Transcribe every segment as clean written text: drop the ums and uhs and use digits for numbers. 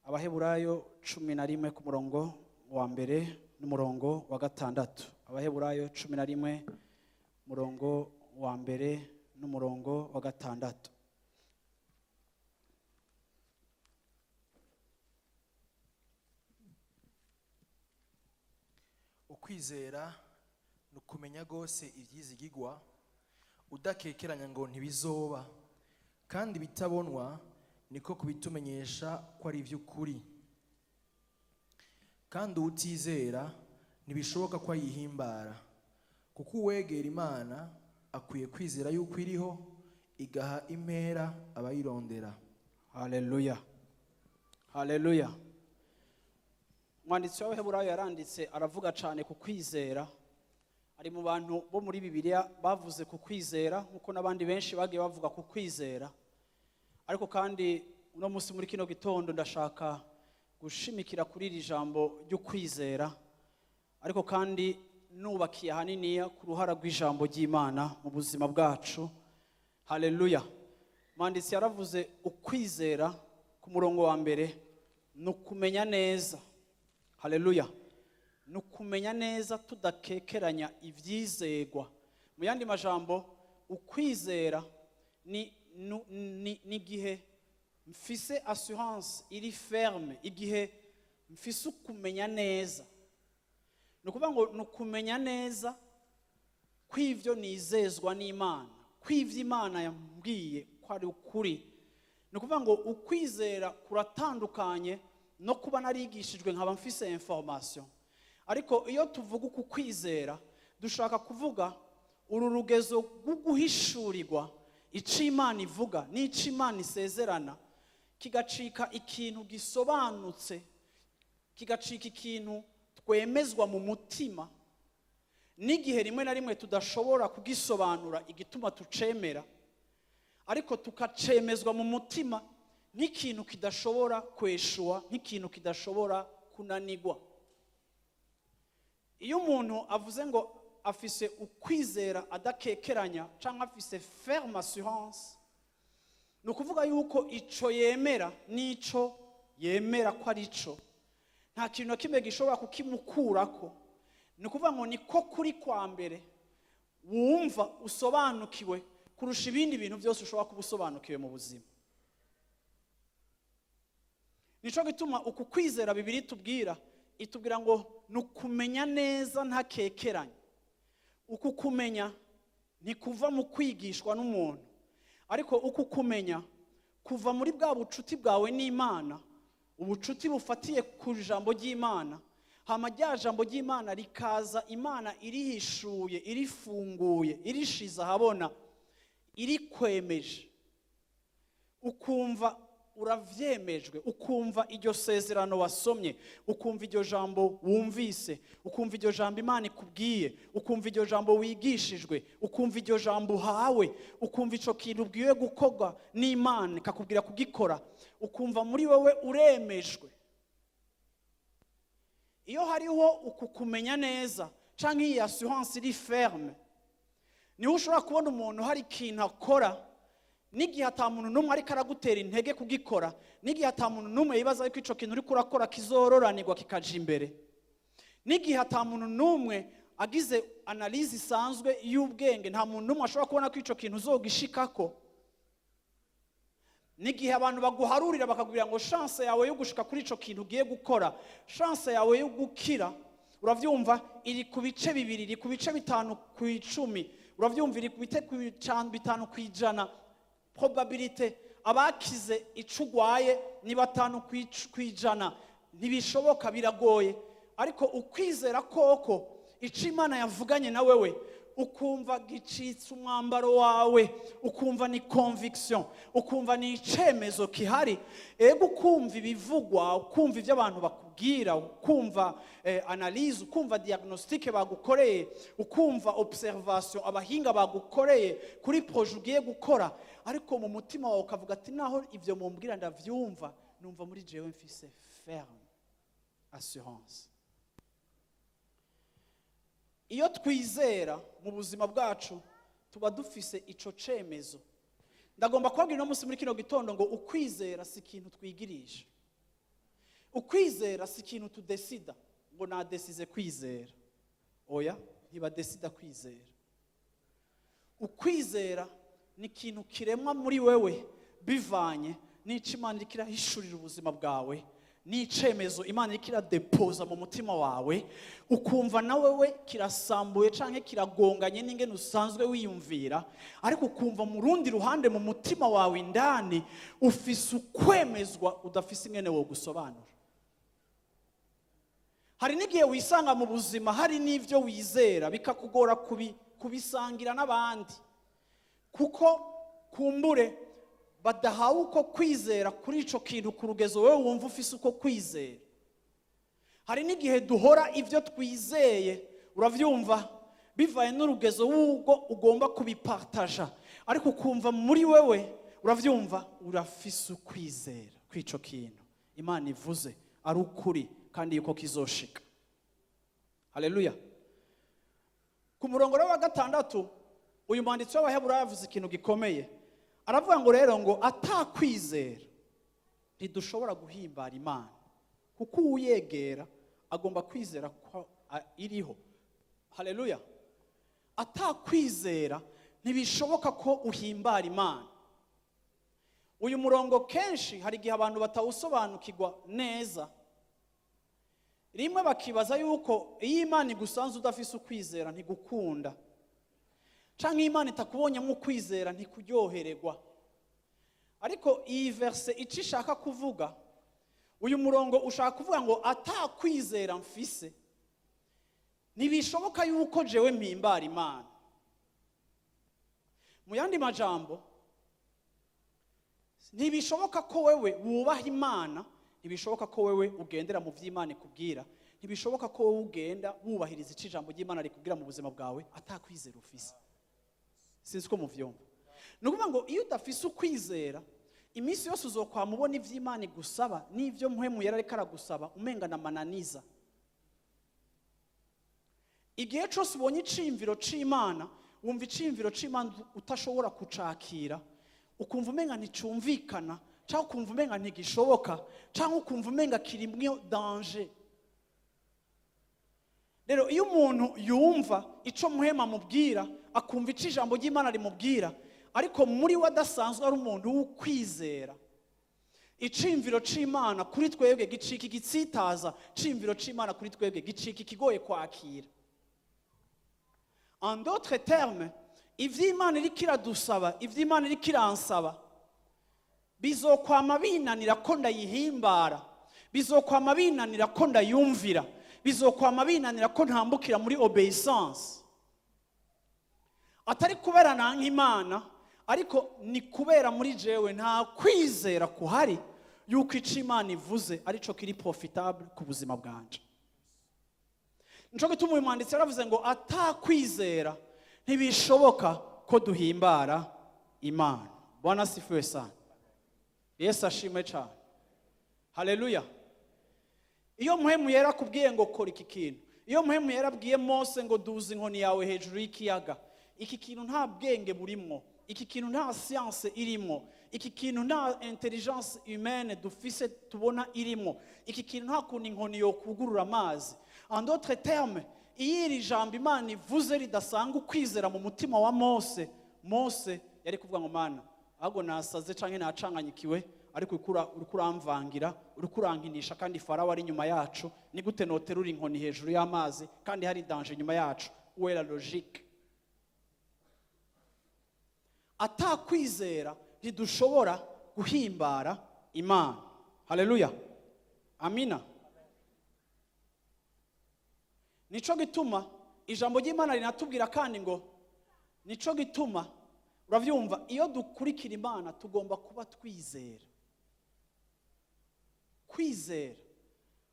Abaheburayo 11 ku murongo wa mbere n'umurongo wa gatandatu. Abaheburayo 11, murongo wa mbere n'umurongo wa gatandatu. Ukwizera ni ukumenya rwose ibyizigigwa, udakekeranya ngo ntibizoba, kandi ibitabonwa niko kubitumenyesha ko ari iby'ukuri. Kandi uwutizera ntibishoboka ko ayihimbara, kuko uwegera Imana akwiye kwizera yuko iriho, igaha impera abayirondera. Haleluya, haleluya! Umwanditsi w'Abaheburayo yaranditse, aravuga cyane ku kwizera. Ari mu bantu bo muri Bibiliya bavuze ku kwizera, nk'uko n'abandi benshi bagiye bavuga ku kwizera. Ariko kandi uno munsi, muri kino gitondo, ndashaka gushimikira kuri iri jambo ry'ukwizera, ariko kandi nubakiye ahaniniya ku ruhara rw'ijambo ry'Imana mu buzima bwacu. Haleluya! Umwanditsi yaravuze: ukwizera, ku murongo wa mbere, ni ukumenya neza. Haleluya! Ni ukumenya neza tudakekeranya ibyizegwa. Mu yandi majambo, ukwizera ni igihe mfise assurance iri ferme, igihe mfise ukumenya neza. Ni ukuvuga ngo ni ukumenya neza kw'ibyo nizezwa n'Imana, kw'ibyo Imana yambwiye ko ari ukuri. Ni ukuvuga ngo ukwizera kuratandukanye no kuba narigishijwe, nkaba mfise information. Ariko iyo tuvuga uku kwizera, dushaka kuvuga uru rugezo rwo guhishurirwa icyo Imana ivuga n'icyo Imana isezerana, kigacika ikintu gisobanutse, kigacika ikintu twemezwa mu mutima, n'igihe rimwe na rimwe tudashobora kugisobanura igituma tucemera, ariko tukacemezwa mu mutima nk'ikintu kidashobora kweshuwa, nk'ikintu kidashobora kunanigwa. Iyo umuntu avuze ngo afise ukwizera adakekeranya cyangwa afise ferme assurance, ni ukuvuga yuko ico yemera n'ico yemera ko ari cyo, nta kintu na kimwe gishobora kukimukurako. Ni ukuvuga ngo niko kuri kwa mbere wumva usobanukiwe kurusha ibindi bintu byose ushobora kuba usobanukiwe mu buzima. Nico gituma uku kwizera Bibiliya itubwira ngo ni ukumenya neza ntakekeranya. Uku kumenya ntikuva mu kwigishwa n'umuntu, ariko uku kumenya kuva muri bwa bucuti bwawe n'Imana, ubucuti bufatiye ku ijambo ry'Imana. Hama rya jambo ry'Imana rikaza, Imana irihishuye, irifunguye, irishize ahabona, irikwemeje, ukumva uravyemejwe, ukumva iryo sezerano wasomye, ukumva iryo jambo wumvise, ukumva iryo jambo Imana ikubwiye, ukumva iryo jambo wigishijwe, ukumva iryo jambo uhawe, ukumva ico kintu ubwiwe gukorwa n'Imana ikakubwira kugikora, ukumva muri wowe uremejwe. Iyo hariho uku kumenya neza canke iyi assurance iri ferme, niho ushobora kubona umuntu hari ikintu akora, n'igihe ata muntu n'umwe ariko aragutera intege kugikora, n'igihe ata muntu n'umwe yibaza yuko ico kintu uriko urakora kizororanirwa kikaja imbere, n'igihe ata muntu n'umwe agize analyse isanzwe y'ubwenge, nta muntu n'umwe ashobora kubona ko ico kintu uzogishikako, n'igihe abantu baguharurira bakakubwira ngo chance yawe yo gushika kuri ico kintu ugiye gukora, chance yawe yo gukira, uravyumva, iri ku bice 2, iri ku bice 5 ku 10, uravyumva, iri ku bice 5%, probabilité abakize ico ugwaye ni 5%, ntibishoboka, biragoye. Ariko ukwizera koko, ico Imana yavuganye na wewe, Ukumva gicitse umwambaro wawe, ukumva ni conviction, ukumva ni icemezo kihari. Ego, ukumva ibivugwa, ukumva ibyo abantu bakubwira, ukumva analyse, ukumva diagnostic bagukoreye, ukumva observation abahinga bagukoreye kuri projet ugiye gukora, ariko mu mutima wawe ukavuga ati: "Naho ibyo mumbwira ndavyumva, numva muri jewe mfise ferme assurance." Iyo twizera mu buzima bwacu, tuba dufise ico cemezo. Ndagomba kubabwira uno munsi muri kino gitondo ngo ukwizera si ikintu twigirisha, ukwizera si ikintu tudesida ngo nadesize kwizera. Oya, ntibadesida kwizera. Ukwizera ni ikintu kiremwa muri wewe bivanye n'ico Imana iriko irahishurira ubuzima bwawe, n'icemezo Imana iriko iradepoza mu mutima wawe, ukumva na wewe kirasambuye canke kiragonganye n'ingene usanzwe wiyumvira, ariko ukumva mu rundi ruhande, mu mutima wawe indani, ufise ukwemezwa udafise ingene wogusobanura. Hari n'igihe wisanga mu buzima hari n'ibyo wizera bikakugora kubisangira n'abandi, kuko kumbure badahawe uko kwizera kuri ico kintu ku rugezo wowe wumva ufise uko kwizera. Hari n'igihe duhora ibyo twizeye, uravyumva, bivaye n'urugezo w'ubwo ugomba kubipartaja, ariko ukumva muri wewe, uravyumva, urafise ukwizera kw'ico kintu Imana ivuze ari ukuri kandi yuko kizoshika. Haleluya! Ku murongo rero wa 6, uyu mwanditsi w'Abaheburayo yavuze ikintu gikomeye. Aravuga ngo rero ngo atakwizera ntidushobora guhimbara Imana, kuko uwuyegera agomba kwizera ko iriho. Haleluya! Atakwizera ntibishoboka ko uhimbara Imana. Uyu murongo kenshi hari igihe abantu batawusobanukirwa neza. Rimwe bakibaza yuko iyo Imana igusanze udafise ukwizera ntigukunda, canke Imana itakubonyemo ukwizera ntikuryohererwa. Ariko iyi verset icyo ishaka kuvuga, uyu murongo ushaka kuvuga ngo atakwizera mfise ntibishoboka yuko jewe mpimbara Imana. Mu yandi majambo, ntibishoboka ko wewe wubaha Imana, ntibishoboka ko wewe ugendera mu by'Imana ikubwira, ntibishoboka ko wowe ugenda wubahiriza icyo ijambo ry'Imana rikubwira mu buzima bwawe atakwizera ufise. Sinzi ko muvyumva. Ni ukuvuga ngo iyo udafise ukwizera, iminsi yose uzokwama ubona ivy'Imana igusaba n'ivyo Mpwemu Yera ariko aragusaba umenga na mananiza. Igihe cose ubonye iciyumviro c'Imana, wumva iciyumviro c'Imana utashobora kucakira, ukumva umenga nticumvikana, cyangwa ukumva umenga ntigishoboka, cyangwa ukumva umenga kirimwo danger. Rero iyo umuntu yumva ico Mpwemu amubwira, akumva ico ijambo ry'Imana rimubwira, ariko muri we adasanzwe ari umuntu w'ukwizera, iciyumviro c'Imana kuri twebwe gicika igitsitaza, iciyumviro c'Imana kuri twebwe gicika ikigoye kwakira. En d'autres termes, ivy'Imana iriko iradusaba, ivy'Imana iriko iransaba, bizokwama binanira ko ndayihimbara, bizokwama binanira ko ndayumvira, bizokwama binanira ko ntambukira muri obéissance. Atari kubera nanka Imana, ariko ni kubera muri jewe nta kwizera kuhari yuko ico Imana ivuze arico kiri profitable ku buzima bwanje. Nico gituma uyu mwanditsi yaravuze ngo atakwizera ntibishoboka ko duhimbara Imana. Bwana asifiwe sana! Yesu ashimwe cyane! Haleluya! Iyo Mpwemu Yera akubwiye ngo kora iki kintu, iyo Mpwemu Yera abwiye Mose ngo duza inkoni yawe hejuru y'ikiyaga, iki kintu nta bwenge burimwo, iki kintu nta science irimwo, iki kintu nta intelligence humaine dufise tubona irimwo, iki kintu nta kuntu inkoni yokugurura amazi. En d'autres termes, iyo iri jambo Imana ivuze ridasanga ukwizera mu mutima wa Mose, Mose yari kuvuga ngo: "Mana, ahubwo nasaze canke nacanganyikiwe, ariko uriko uramvangira, uriko urankinisha, kandi Farawo ari inyuma yacu. Ni gute noterura inkoni hejuru y'amazi kandi hari danger inyuma yacu? Où est la logique?" Atakwizera ntidushobora guhimbara Imana. Haleluya, amina! Nico gituma Ijambo ry'Imana rinatubwira kandi ngo nico gituma, uravyumva, iyo dukurikira Imana tugomba kuba twizera. Kwizera.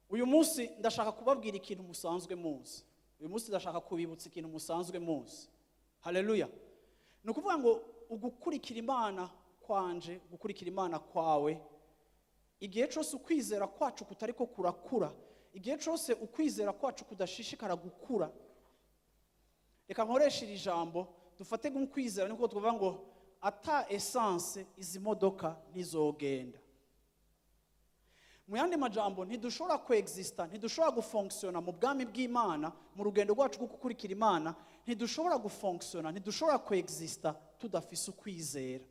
Uyu munsi ndashaka kubabwira ikintu musanzwe muzi. Uyu munsi ndashaka kubibutsa ikintu musanzwe muzi. Haleluya. Ni ukuvuga ngo ugukurikira Imana kwanje, gukurikira Imana kwawe, igihe cyose ukwizera kwacu kutariko kurakura, igihe cyose ukwizera kwacu kudashishikara gukura, reka nkoreshe iri jambo, dufate nk'ukwizera niko tuvuga ngo ata essence izi modoka ntizogenda. Mu yandi majambo, ntidushobora kwexista, ntidushobora gufonctiona mu bwami bw'Imana, mu rugendo rwacu rwo gukurikira Imana, ntidushobora gufonctiona, ntidushobora kwexista tudafise ukwizera.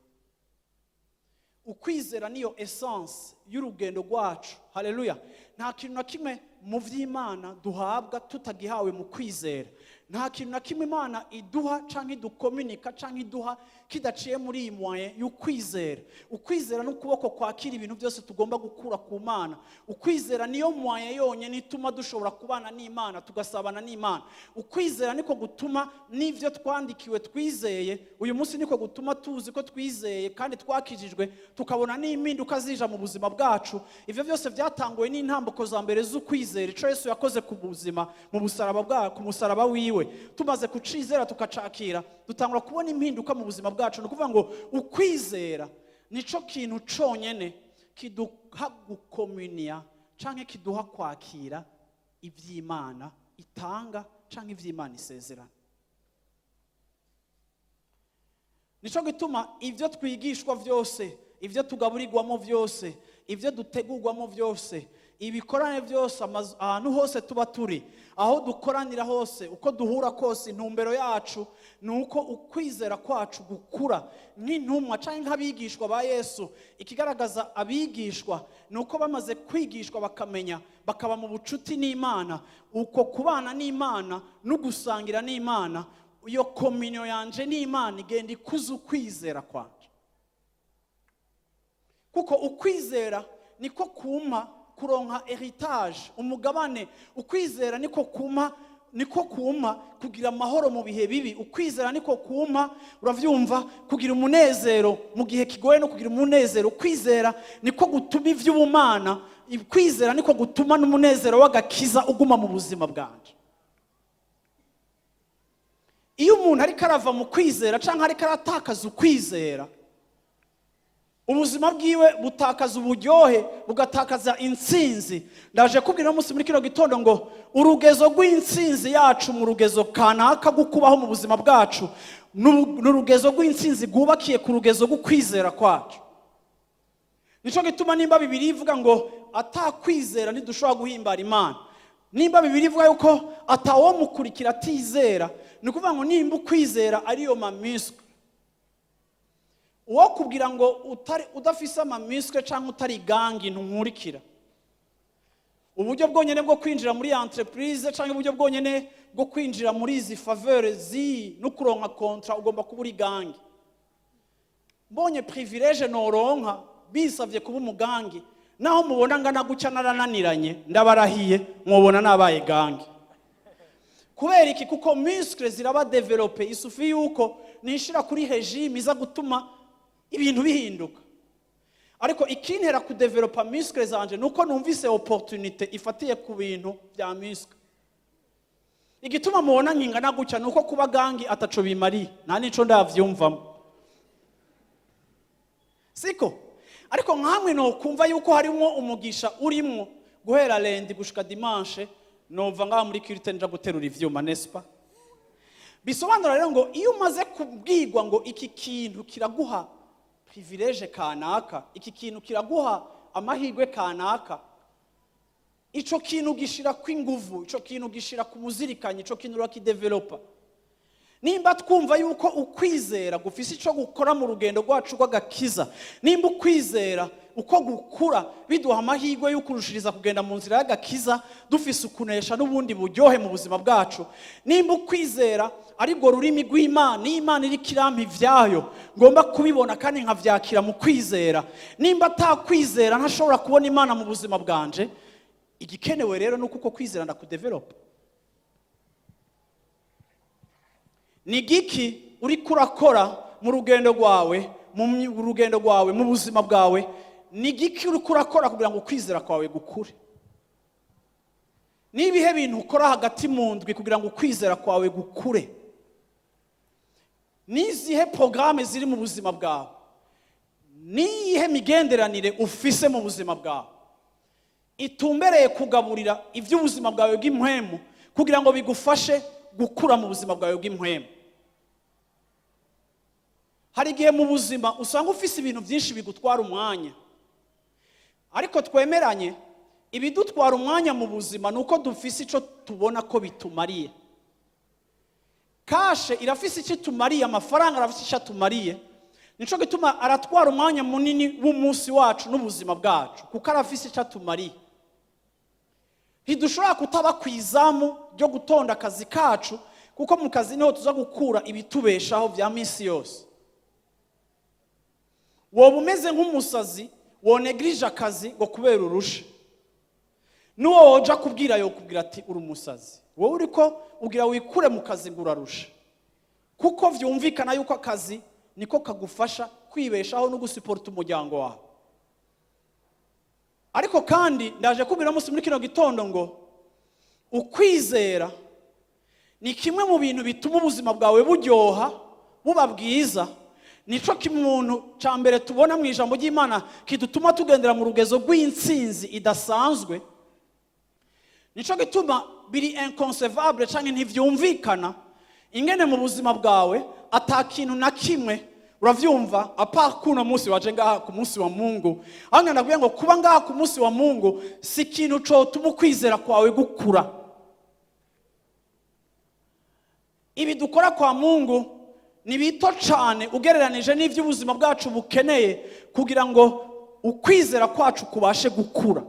Ukwizera niyo essence y'urugendo rwacu. Haleluya. Nta kintu na kimwe mu vy'Imana duhabwa tutagihawe mu kwizera. Nta kintu na kimwe Imana iduha canke idukominika canke iduha kidaciye muri iyi moyen y'ukwizera. Ukwizera n'ukuboko kwakira ibintu byose tugomba gukura ku Mana. Ukwizera niyo moyen yonyine ituma dushobora kubana n'Imana, tugasabana n'Imana. Ukwizera niko gutuma n'ivyo twandikiwe twizeye uyu munsi, niko gutuma tuzi ko twizeye kandi twakijijwe, tukabona n'impinduka zija mu buzima bwacu. Ivyo byose byatanguwe n'intambuko za mbere z'ukwizera, ico Yesu yakoze ku buzima mu busaraba bwa ku musaraba wiwe. Tumaze kucizera tukacakira, dutangura kubona impinduka mu buzima bwacu. Ni ukuvuga ngo ukwizera nico kintu conyene kiduha gukomuniya canke kiduha kwakira ivy'Imana itanga canke ivy'Imana isezerana. Nico gituma ivyo twigishwa vyose, ivyo tugaburirwamo vyose, ivyo dutegurwamo vyose, ibikorane byose, ahantu hose tuba turi, aho dukoranira hose, uko duhura kose, intumbero yacu ni uko ukwizera kwacu gukura nk'intumwa cyangwa nk'abigishwa ba Yesu. Ikigaragaza abigishwa ni uko bamaze kwigishwa bakamenya, bakaba mu bucuti n'Imana. Uko kubana n'Imana no gusangira n'Imana, iyo communion yanje n'Imana igenda ikuza ukwizera kwanje, kuko ukwizera niko kumpa kuronka héritage, umugabane. Ukwizera niko kumpa kugira amahoro mu bihe bibi. Ukwizera niko kumpa, uravyumva, kugira umunezero mu gihe kigoye no kugira umunezero. Ukwizera niko gutuma ivy'ubumana, ukwizera niko gutuma n'umunezero w'agakiza uguma mu buzima bwanje. Iyo umuntu ariko arava mu kwizera canke ariko aratakaza ukwizera, ubuzima bwiwe butakaza uburyohe, bugatakaza intsinzi. Ndaje kubwira uno munsi muri kino gitondo ngo urugezo rw'intsinzi yacu mu rugezo kanaka rwo kubaho mu buzima bwacu ni urugezo rw'intsinzi rwubakiye ku rugezo rw'ukwizera kwacu. Nico gituma nimba Bibiliya ivuga ngo atakwizera ntidushobora guhimbara Imana, nimba Bibiliya ivuga yuko atawomukurikira atizera, ni ukuvuga ngo nimba ukwizera ariyo ma muscles, uwo kubwira ngo utari udafise ama muscles cyangwa utari gang ntunkurikira, uburyo bwonyene bwo kwinjira muri entreprise cyangwa uburyo bwonyene bwo kwinjira muri izi faveur zi no kuronka contrat, ugomba kuba uri gang. Mbonye privilège noronka bisavye kuba umu gang, naho mubona ngana gutya narananiranye, ndabarahiye mwobona nabaye gang. Kubera iki? Kuko muscle ziraba développées, il suffit yuko nishira kuri régime iza gutuma ibintu bihinduka. Ariko ikintera kudevelopa muscle zanje nuko numvise opportunité ifatiye ku bintu bya muscle. Igituma mubona nkingana gutya nuko kuba gang ataco bimariye, nta nico ndavyumvamo, siko? Ariko nkamwe nokumva yuko harimwo umugisha urimwo guhera lundi gushika dimanche, nova ngaha muri culte nja guterura ivyuma, n'est-ce pas? Bisobanura rero ngo iyo umaze kubwirwa ngo iki kintu kiraguha privilège kanaka, iki kintu kiraguha amahirwe kanaka, ico kintu gishira kw'inguvu, ico kintu gishira ku muzirikanyi, ico kintu urakidevelopa. Nimba twumva yuko ukwizera gufise ico gukora mu rugendo rwacu rw'agakiza, nimba ukwizera uko gukura biduha amahirwe yo kurushiriza kugenda mu nzira y'agakiza dufise ukunesha n'ubundi buryohe mu buzima bwacu, nimba ukwizera aribwo rurimi rw'Imana, niyo Imana iriko irampa ivyayo ngomba kubibona kandi nkavyakira mu kwizera, nimba atakwizera ntashobora kubona Imana mu buzima bwanje, igikenewe rero ni uko uko kwizera ndakudevelopa. Ni giki uriko urakora mu rugendo rwawe, mu rugendo rwawe, mu buzima bwawe? Ni giki uriko urakora kugira ngo ukwizera kwawe gukure? Ni ibihe bintu ukora hagati mu ndwi kugira ngo ukwizera kwawe gukure? Ni izihe porogaramu ziri mu buzima bwawe? Ni iyihe migenderanire ufise mu buzima bwawe itumbereye kugaburira iby'ubuzima bwawe bw'impwemu, kugira ngo bigufashe gukura mu buzima bwawe bw'impwemu? Hari igihe mu buzima usanga ufise ibintu byinshi bigutwara umwanya, ariko twemeranye, ibidutwara umwanya mu buzima ni uko dufise icyo tubona ko bitumariye. Cash irafise icyo itumariye, amafaranga arafise icyo atumariye. Nico gituma aratwara umwanya munini w'umunsi wacu n'ubuzima bwacu, kuko arafise icyo atumariye. Ntidushobora kutaba ku izamu ryo gutonda akazi kacu, kuko mu kazi niho tuza gukura ibitubeshaho bya minsi yose. Woba umeze nk'umusazi wonegirije akazi ngo kubera urushe. N'uwo woja kubwira yokubwira ati: "Uri umusazi wowe, uriko ugira wikure mu kazi ngo urarushe." Kuko vyumvikana yuko akazi niko kagufasha kwibeshaho no gusuporta umuryango wawe. Ariko kandi ndaje kubwira munsi muri kino gitondo ngo ukwizera ni kimwe mu bintu bituma ubuzima bwawe buryoha, buba bwiza. Nico kimuntu cya mbere tubona mu ijambo ry'Imana kidutuma tugendera mu rugezo rw'intsinzi idasanzwe. Nico gituma biri inconcevable canke ntivyumvikana ingene mu buzima bwawe ata kintu na kimwe, uravyumva, à part kuno munsi waje ngaha ku munsi wa Mungu. Aho ngenda kugira ngo kuba ngaha ku munsi wa Mungu si ikintu cotuma ukwizera kwawe gukura. Ibi dukora kwa Mungu ni bito cane ugereranije n'ivy'ubuzima bwacu bukeneye kugira ngo ukwizera kwacu kubashe gukura.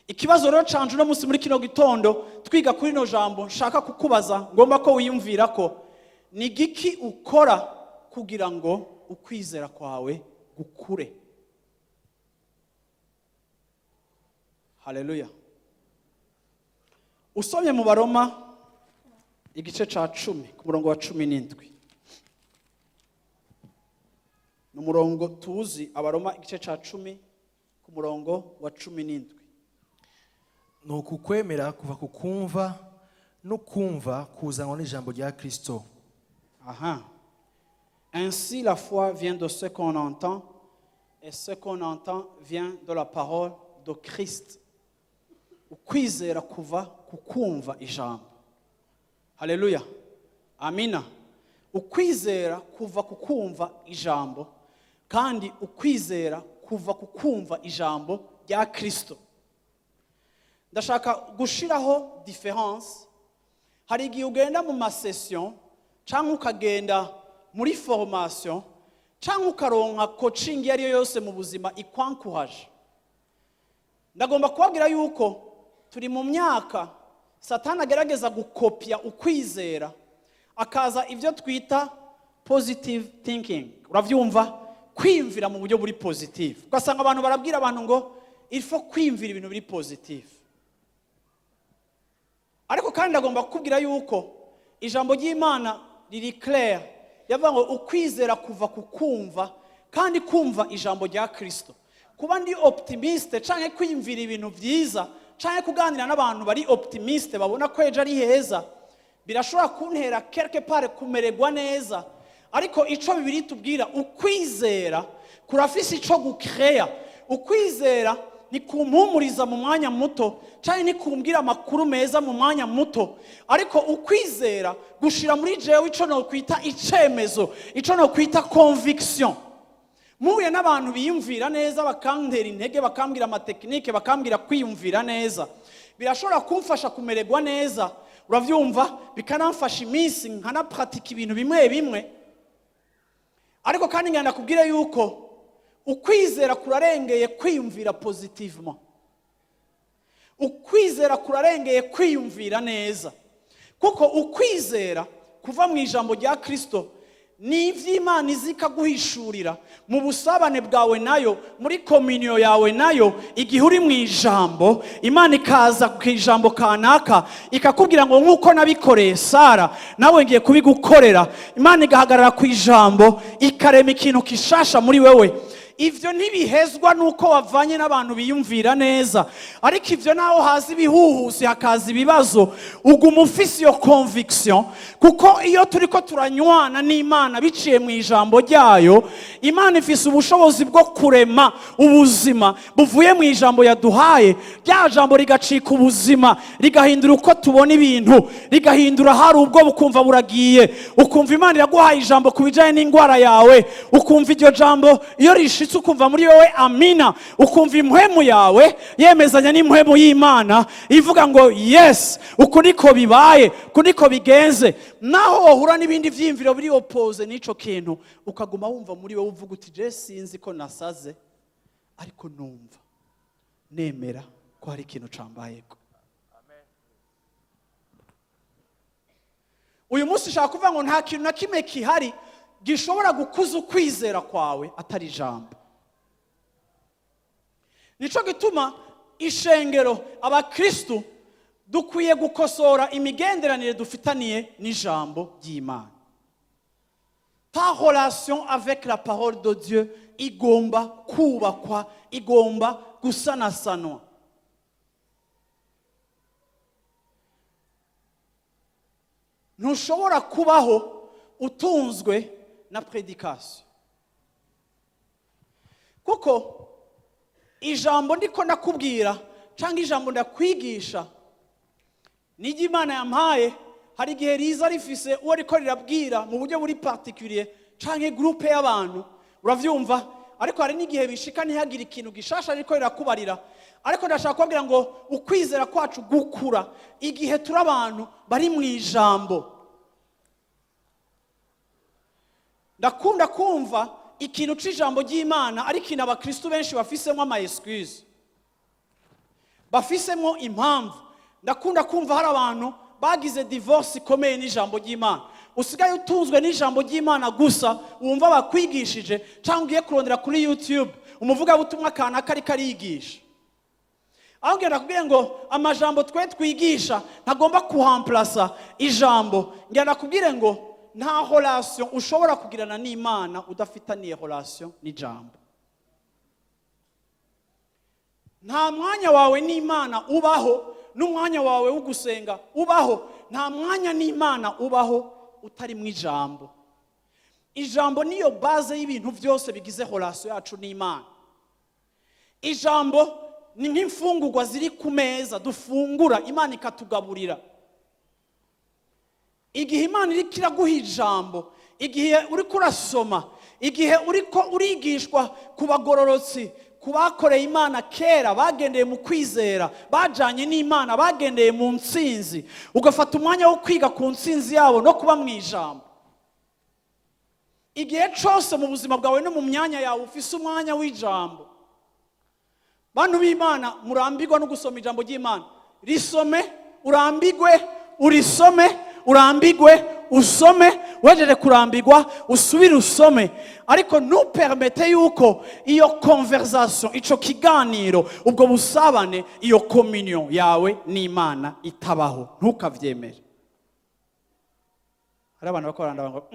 Ikibazo rero canje uno munsi muri kino gitondo, twiga kuri rino jambo, nshaka kukubaza, ngomba ko wiyumvira ko ni giki ukora kugira ngo ukwizera kwawe gukure? Haleluya! Usomye mu Baroma igice ca 10 ku murongo wa 17, ni umurongo tuzi. Abaroma igice ca 10 ku murongo wa 17. Ni ukukwemera kuva ku kumva, no kumva kuzanwa n'ijambo rya Kristo. Aha. Ainsi la foi vient de ce qu'on entend, et ce qu'on entend vient de la parole de Christ. Ukwizera kuva ku kumva ijambo. Haleluya. Amina. Ukwizera kuva ku kumva ijambo, kandi ukwizera kuva ku kumva ijambo rya Kristo. Ndashaka gushiraho différence. Hari igihe ugenda mu ma sessions, cyangwa ukagenda muri formation, cyangwa ukaronka coaching iyo ari yo yose mu buzima ikwankuhaje. Ndagomba kubabwira yuko turi mu myaka Satani agerageza gukopya ukwizera, akaza ibyo twita positive thinking, urabyumva, kwiyumvira mu buryo buri positive. Ugasanga abantu barabwira abantu ngo il faut kwiyumvira ibintu biri positive. Ariko kandi ndagomba kukubwira yuko ijambo ry'Imana riri clair, yavuga ngo ukwizera kuva ku kumva, kandi kumva ijambo rya Kristo. Kuba ndi optimiste canke kwiyumvira ibintu byiza canke kuganira n'abantu bari optimiste, babona ko ejo ari heza, birashobora kuntera quelque part kumererwa neza. Ariko ico Bibiri tubwira, ukwizera kurafise ico gukeya. Ukwizera ntikumpumuriza mu mwanya muto cyangwa ntikumbwira amakuru meza mu mwanya muto, ariko ukwizera gushira muri jewe ico nokwita icemezo, ico nokwita conviction. Muhuye n'abantu biyumvira neza, bakantera intege, bakambwira ama techniques, bakambwira kwiyumvira neza, birashobora kumfasha kumererwa neza, urabyumva, bikanamfasha iminsi nkanapratika ibintu bimwe bimwe. Ariko kandi ngenda kubwire yuko ukwizera kurarengeye kwiyumvira positivement, ukwizera kurarengeye kwiyumvira neza, kuko ukwizera kuva mu ijambo rya Kristo Ni iby'Imana izi ikaguhishurira mu busabane bwawe nayo, muri communion yawe nayo. Igihe uri mu ijambo, Imana ikaza ku ijambo kanaka ikakubwira ngo: "Nk'uko nabikoreye Sara, nawe ngiye kubigukorera." Imana igahagarara ku ijambo, ikarema ikintu kishasha muri wewe. Ivyo ntibihezwa nuko wavanye n'abantu biyumvira neza, ariko ivyo naho haza ibihuhusi, hakaza ibibazo, uguma ufise iyo conviction, kuko iyo turiko turanywana n'Imana biciye mu ijambo ryayo, Imana ifise ubushobozi bwo kurema ubuzima buvuye mu ijambo yaduhaye. Rya jambo rigacika ubuzima, rigahindura uko tubona ibintu, rigahindura hari ubwo bukumva buragiye, ukumva Imana iraguhaye ijambo ku bijyanye n'indwara yawe, ukumva iryo jambo iyo rishitse ukumva muri wowe amina, ukumva impwemu yawe yemezanya n'impwemu y'Imana ivuga ngo: "Yes, uku niko bibaye, uku niko bigenze." Naho wahura n'ibindi vyiyumviro biri opposé n'ico kintu, ukaguma wumva muri wowe uvuga uti: "Je sinzi ko nasaze, ariko numva nemera ko hari ikintu cambayeko." Uyu munsi ushaka kuvuga ngo nta kintu na kimwe kihari gishobora gukuza ukwizera kwawe atari ijambo. Nico gituma ishengero, abakristu, dukwiye gukosora imigenderanire dufitaniye n'ijambo ry'Imana. Ta relation avec la parole de Dieu igomba kubakwa, igomba gusanasanwa. Ntushobora kubaho utunzwe na prédication, kuko ijambo ndiko ndakubwira cyangwa ijambo ndakwigisha nijya Imana yampaye, hari igihe riza rifise uwo riko rirabwira mu buryo buri particulier canke groupe y'abantu, uravyumva? Ariko hari n'igihe bishika ntihagire ikintu gishasha riko rirakubarira. Ariko ndashaka kubabwira ngo ukwizera kwacu gukura igihe turi abantu bari mu ijambo. Ndakunda kumva ikintu c'ijambo ry'Imana ari ikintu abakristu benshi bafisemo ama excuse, bafisemo impamvu. Ndakunda kumva hari abantu bagize divorce ikomeye n'ijambo ry'Imana. Usigaye utunzwe n'ijambo ry'Imana gusa wumva bakwigishije, cyangwa ugiye kurondera kuri YouTube umuvugabutumwa kanaka ariko arigisha. Aho ngenda kubwira ngo amajambo twe twigisha ntagomba kuhamplasa ijambo. Ngenda kubwire ngo nta relation ushobora kugirana n'Imana udafitaniye relation n'ijambo. Nta mwanya wawe n'Imana ubaho, n'umwanya wawe wo gusenga ubaho, nta mwanya n'Imana ubaho utari mu ijambo. Ijambo niyo base y'ibintu byose bigize relation yacu n'Imana. Ijambo ni nk'imfungurwa ziri ku meza dufungura, Imana ikatugaburira. Igihe Imana iriko iraguha ijambo, igihe uriko urasoma, igihe uriko urigishwa ku bagororotsi, ku bakoreye Imana kera, bagendeye mu kwizera, bajanye n'Imana, bagendeye mu ntsinzi, ugafata umwanya wo kwiga ku ntsinzi yabo no kuba mu ijambo, igihe cose mu buzima bwawe no mu myanya yawe ufise umwanya w'ijambo. Bantu b'Imana, murambirwa no gusoma ijambo ry'Imana, risome urambigwe, urisome urambigwe, usome wejeje kurambigwa usubire usome, ariko ntupermete yuko iyo conversation, ico kiganiro, ubwo busabane, iyo communion yawe n'Imana itabaho. Ntukavyemere. Hari abantu bakora ngo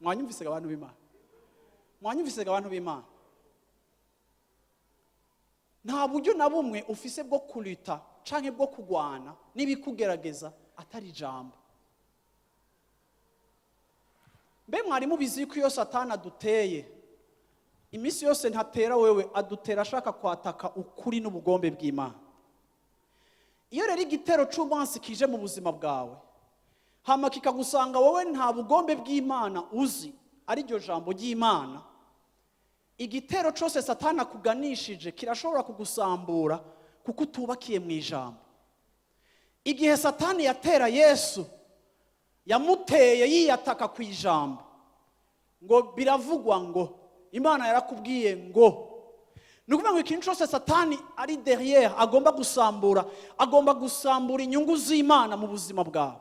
Mwanyumvise abantu b'Imana? Mwanyumvise abantu b'Imana? Nta buryo na bumwe ufise bwo kurita canke bwo kugwana n'ibikugerageza atari ijambo. Mbe mwari mubizi yuko iyo Satani aduteye iminsi yose ntatera wewe, adutera ashaka kwataka ukuri n'ubugombe bw'Imana? Iyo rero igitero c'umwansi kije mu buzima bwawe, hama kikagusanga wowe nta bugombe bw'Imana uzi, ari ryo jambo ry'Imana, igitero cose Satani akuganishije kirashobora kugusambura, kuko utubakiye mu ijambo. Igihe Satani yatera Yesu, yamuteye yiyataka ku ijambo ngo: "Biravugwa ngo Imana yarakubwiye ngo." Ni ukuvuga ngo ikintu cyose Satani ari derrière agomba gusambura, agomba gusambura inyungu z'Imana mu buzima bwawe.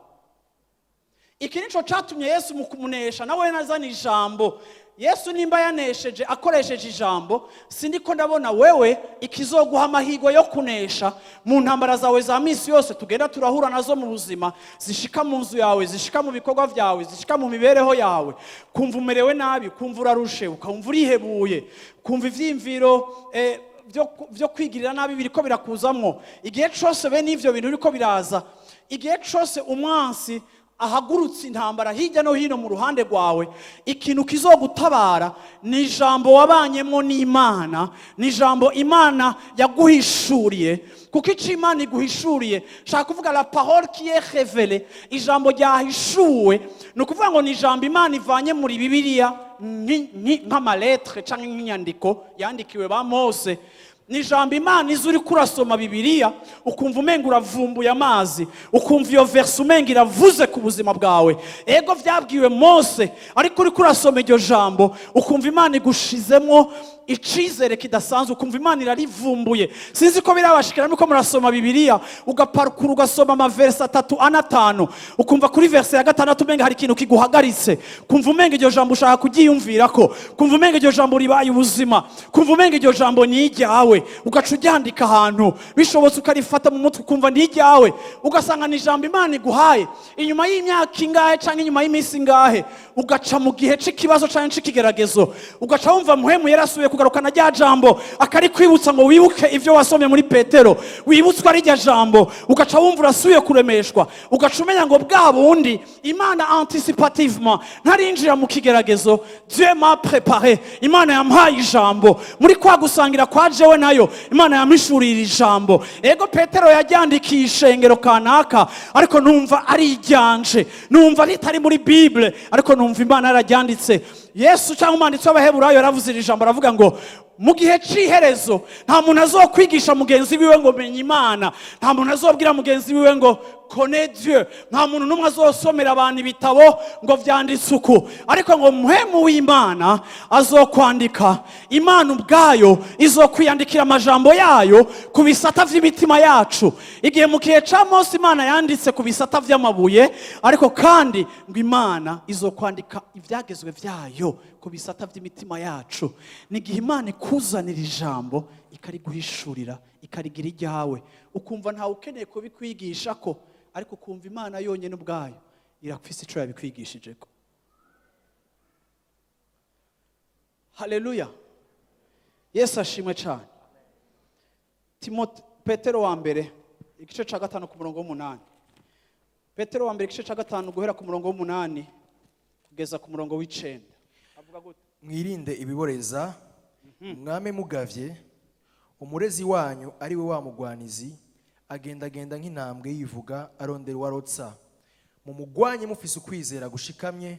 Iki nico catumye Yesu mu kumunesha nawe nazana ijambo. Yesu nimba yanesheje akoresheje ijambo, sindiko ndabona wewe ikizoguha amahirwe yo kunesha mu ntambara zawe za misi yose tugenda turahura nazo mu buzima, zishika mu nzu yawe, zishika mu bikorwa byawe, zishika mu mibereho yawe, kumva umerewe nabi, kumva urarushe, ukumva urihebuye, kumva ivyiyumviro byo kwigirira nabi biriko birakuzamwo. Igihe cose bene ivyo bintu biriko biraza, igihe cose umwansi ahagurutse intambara hirya no hino mu ruhande rwawe, ikintu kizogutabara ni ijambo wabanyemo n'Imana, ni ijambo Imana yaguhishuriye. Kuko icyo Imana iguhishuriye, shaka kuvuga la parole qui est révélée, ijambo ryahishuwe, ni ukuvuga ngo ni ijambo Imana ivanye muri Bibiliya nk'ama lettres cyangwa nk'inyandiko yandikiwe ba Mose. Ni ijambo Imana iza, uri kurasoma Bibiliya ukumva umenga uravumbuye amazi, ukumva iyo verset umenga iravuze ku buzima bwawe. Ego, byabwiwe Mose, ariko uri kurasoma iryo jambo ukumva Imana igushizemo icizere kidasanzwe, ukumva Imana irarivumbuye. Sinzi ko birabashikira nuko murasoma Bibiliya, ugaparukura, ugasoma ama versets atatu, ane, atanu, ukumva kuri verset ya gatandatu umenga hari ikintu kiguhagaritse, kumva umenga iryo jambo ushaka kuryiyumvirako, kumva umenga iryo jambo ribaye ubuzima, kumva umenga iryo jambo ni iryawe, ugaca uryandika ahantu, bishobotse ukarifata mu mutwe, ukumva ni iryawe, ugasanga ni ijambo Imana iguhaye. Inyuma y'imyaka ingahe cyangwa inyuma y'iminsi ingahe, ugaca mu gihe cy'ikibazo cyangwa cy'ikigeragezo, ugaca wumva Muhemu yarasubiye kugarukana rya jambo, akarikwibutsa ngo wibuke ibyo wasomye muri Petero, wibutswa rirya jambo, ugaca wumva urasubiye kuremeshwa, ugaca umenya ngo bwa bundi Imana anticipativement, ntarinjira mu kigeragezo, Dieu m'a préparé, Imana yampaye ijambo. Muri kwa gusangira kwa jewe nayo, Imana yampishurira ijambo. Ego, Petero yajyandikiye ishengero kanaka, ariko numva ari iryanje, numva ritari muri Bible, ariko numva Imana yararyanditse. Yesu cyangwa umwanditsi w'Abaheburayo yaravuze iri jambo, aravuga ngo mu gihe cy'iherezo nta muntu azokwigisha mugenzi wiwe ngo menya Imana, nta muntu azobwira mugenzi wiwe ngo connais Dieu, nta muntu n'umwe azosomera abantu ibitabo ngo vyanditse uku, ariko ngo Muhemu w'Imana azokwandika, Imana ubwayo izokwiyandikira amajambo yayo ku bisata vy'imitima yacu. Igihe mu gihe ca Mose Imana yanditse ku bisata vy'amabuye, ariko kandi ngo Imana izokwandika ivyagezwe vyayo ku bisata vy'imitima yacu. Ni igihe Imana ikuzanira ijambo, ikariguhishurira, ikarigira iryawe, ukumva ntawe ukeneye kubikwigisha ko, ariko ukumva Imana yonyine ubwayo irafise ico yabikwigishijeko. Haleluya, Yesu ashimwe cyane. Timote, Petero wa mbere igice cya 5 ku murongo w'8. Petero wa mbere igice cya 5, guhera ku murongo w'8 kugeza ku murongo w'9, avuga gute? Mwirinde ibiboreza, mwame mugavye. Umurezi wanyu, ari we wa mugwanizi, agendagenda nk'intambwe yivuga, arondera uwarotsa. Mumugwanye mufise ukwizera gushikamye,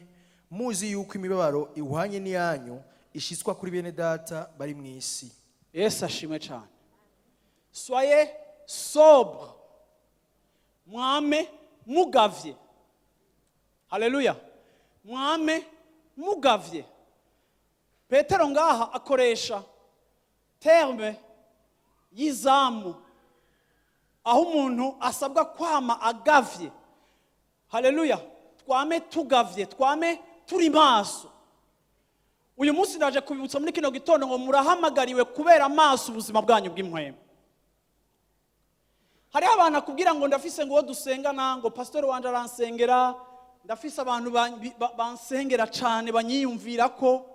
muzi yuko imibabaro ihwanye n'iyanyu ishyitswa kuri bene Data bari mu isi. Yesu ashimwe cyane. Soyez sobre, mwame mugavye. Haleluya, mwame mugavye. Petero ngaha akoresha terme y'izamu, aho umuntu asabwa kwama agavye. Haleluya, twame tugavye, twame turi maso. Uyu munsi ndaje kubibutsa muri kino gitondo ngo murahamagariwe kubera amaso ubuzima bwanyu bw'impwemu. Hariho abantu akubwira ngo ndafise ngo uwo dusengana, ngo pasitori wanje aransengera, ndafise abantu bansengera cyane, banyiyumvira ko.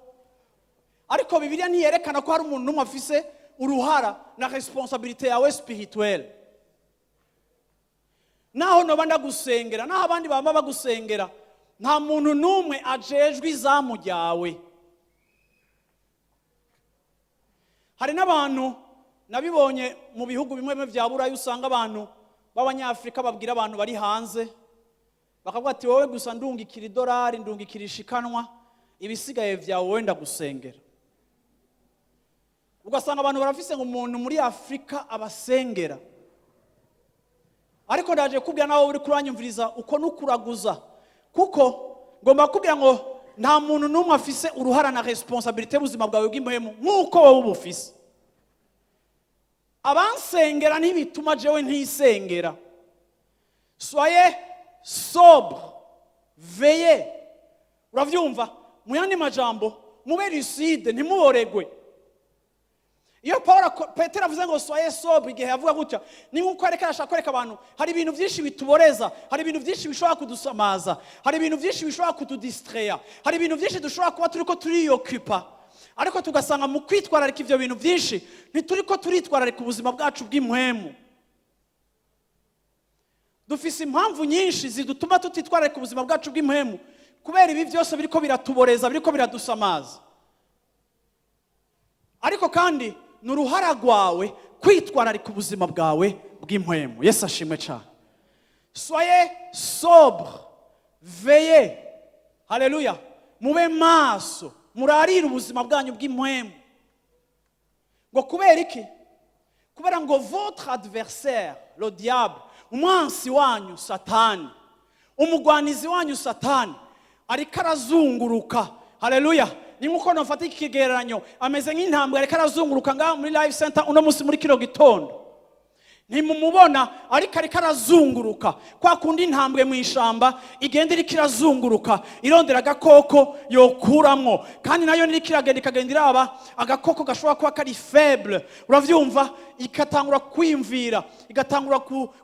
Ariko Bibiliya ntiyerekana ko hari umuntu n'umwe afise uruhara na responsabilité yawe spirituelle. Naho noba ndagusengera, naho abandi baba bagusengera, nta muntu n'umwe ajejwe izamu ryawe. Hari n'abantu nabibonye mu bihugu bimwe bimwe bya Burayi, usanga abantu b'Abanyafurika babwira abantu bari hanze, bakavuga ati: "Wowe gusa ndungikira idolari, ndungikira ishikanwa, ibisigaye vyawe wowe ndagusengera." Ugasanga abantu barafise ngo umuntu muri Afurika abasengera. Ariko ndaje kubwira nawe uri kuranyumviriza, uko nukuraguza, kuko ngomba kubwira ngo nta muntu n'umwe afise uruhara na responsabilité y'ubuzima bwawe bw'impwemu nk'uko wowe ubufise. Abansengera ntibituma jewe ntisengera. Soyez sobre. Veillez. Uravyumva? Mu yandi majambo, mube lucide, ntimuboregwe. Iyo Paul Petero avuze ngo "soyez sobre", igihe yavuga gutya ni nk'uko ariko arashaka kwereka abantu hari ibintu byinshi bituboreza, hari ibintu byinshi bishobora kudusamaza, hari ibintu byinshi bishobora kutudistreya, hari ibintu byinshi dushobora kuba turiko turiyokupa, ariko tugasanga mu kwitwararika ivyo bintu byinshi ntituriko turitwararika ubuzima bwacu bw'impwemu. Dufise impamvu nyinshi zidutuma tutitwararika ubuzima bwacu bw'impwemu kubera ibi byose biriko biratuboreza, biriko biradusamaza. Ariko kandi ni uruhara rwawe kwitwararika ubuzima bwawe bw'impwemu. Yesu ashimwe cyane. Soyez sobre, veillez. Haleluya! Mube maso, murarire ubuzima bwanyu bw'impwemu. Ngo kubera iki? Kubera ngo votre adversaire le diable, umwansi wanyu Satani, umugwanizi wanyu Satani, ariko arazunguruka. Haleluya! Ni nkuko nafata ikigereranyo, ameze nk'intambwe, ariko arazunguruka ngaha muri Life Center uno munsi muri kino gitondo. Ntimumubona, ariko arazunguruka kwa kundi intambwe mu ishamba igenda iriko irazunguruka irondera agakoko yokuramwo. Kandi nayo niriko iragenda, ikagenda iraba agakoko gashobora kuba kari faible. Uravyumva? Igatangura kwiyumvira, igatangura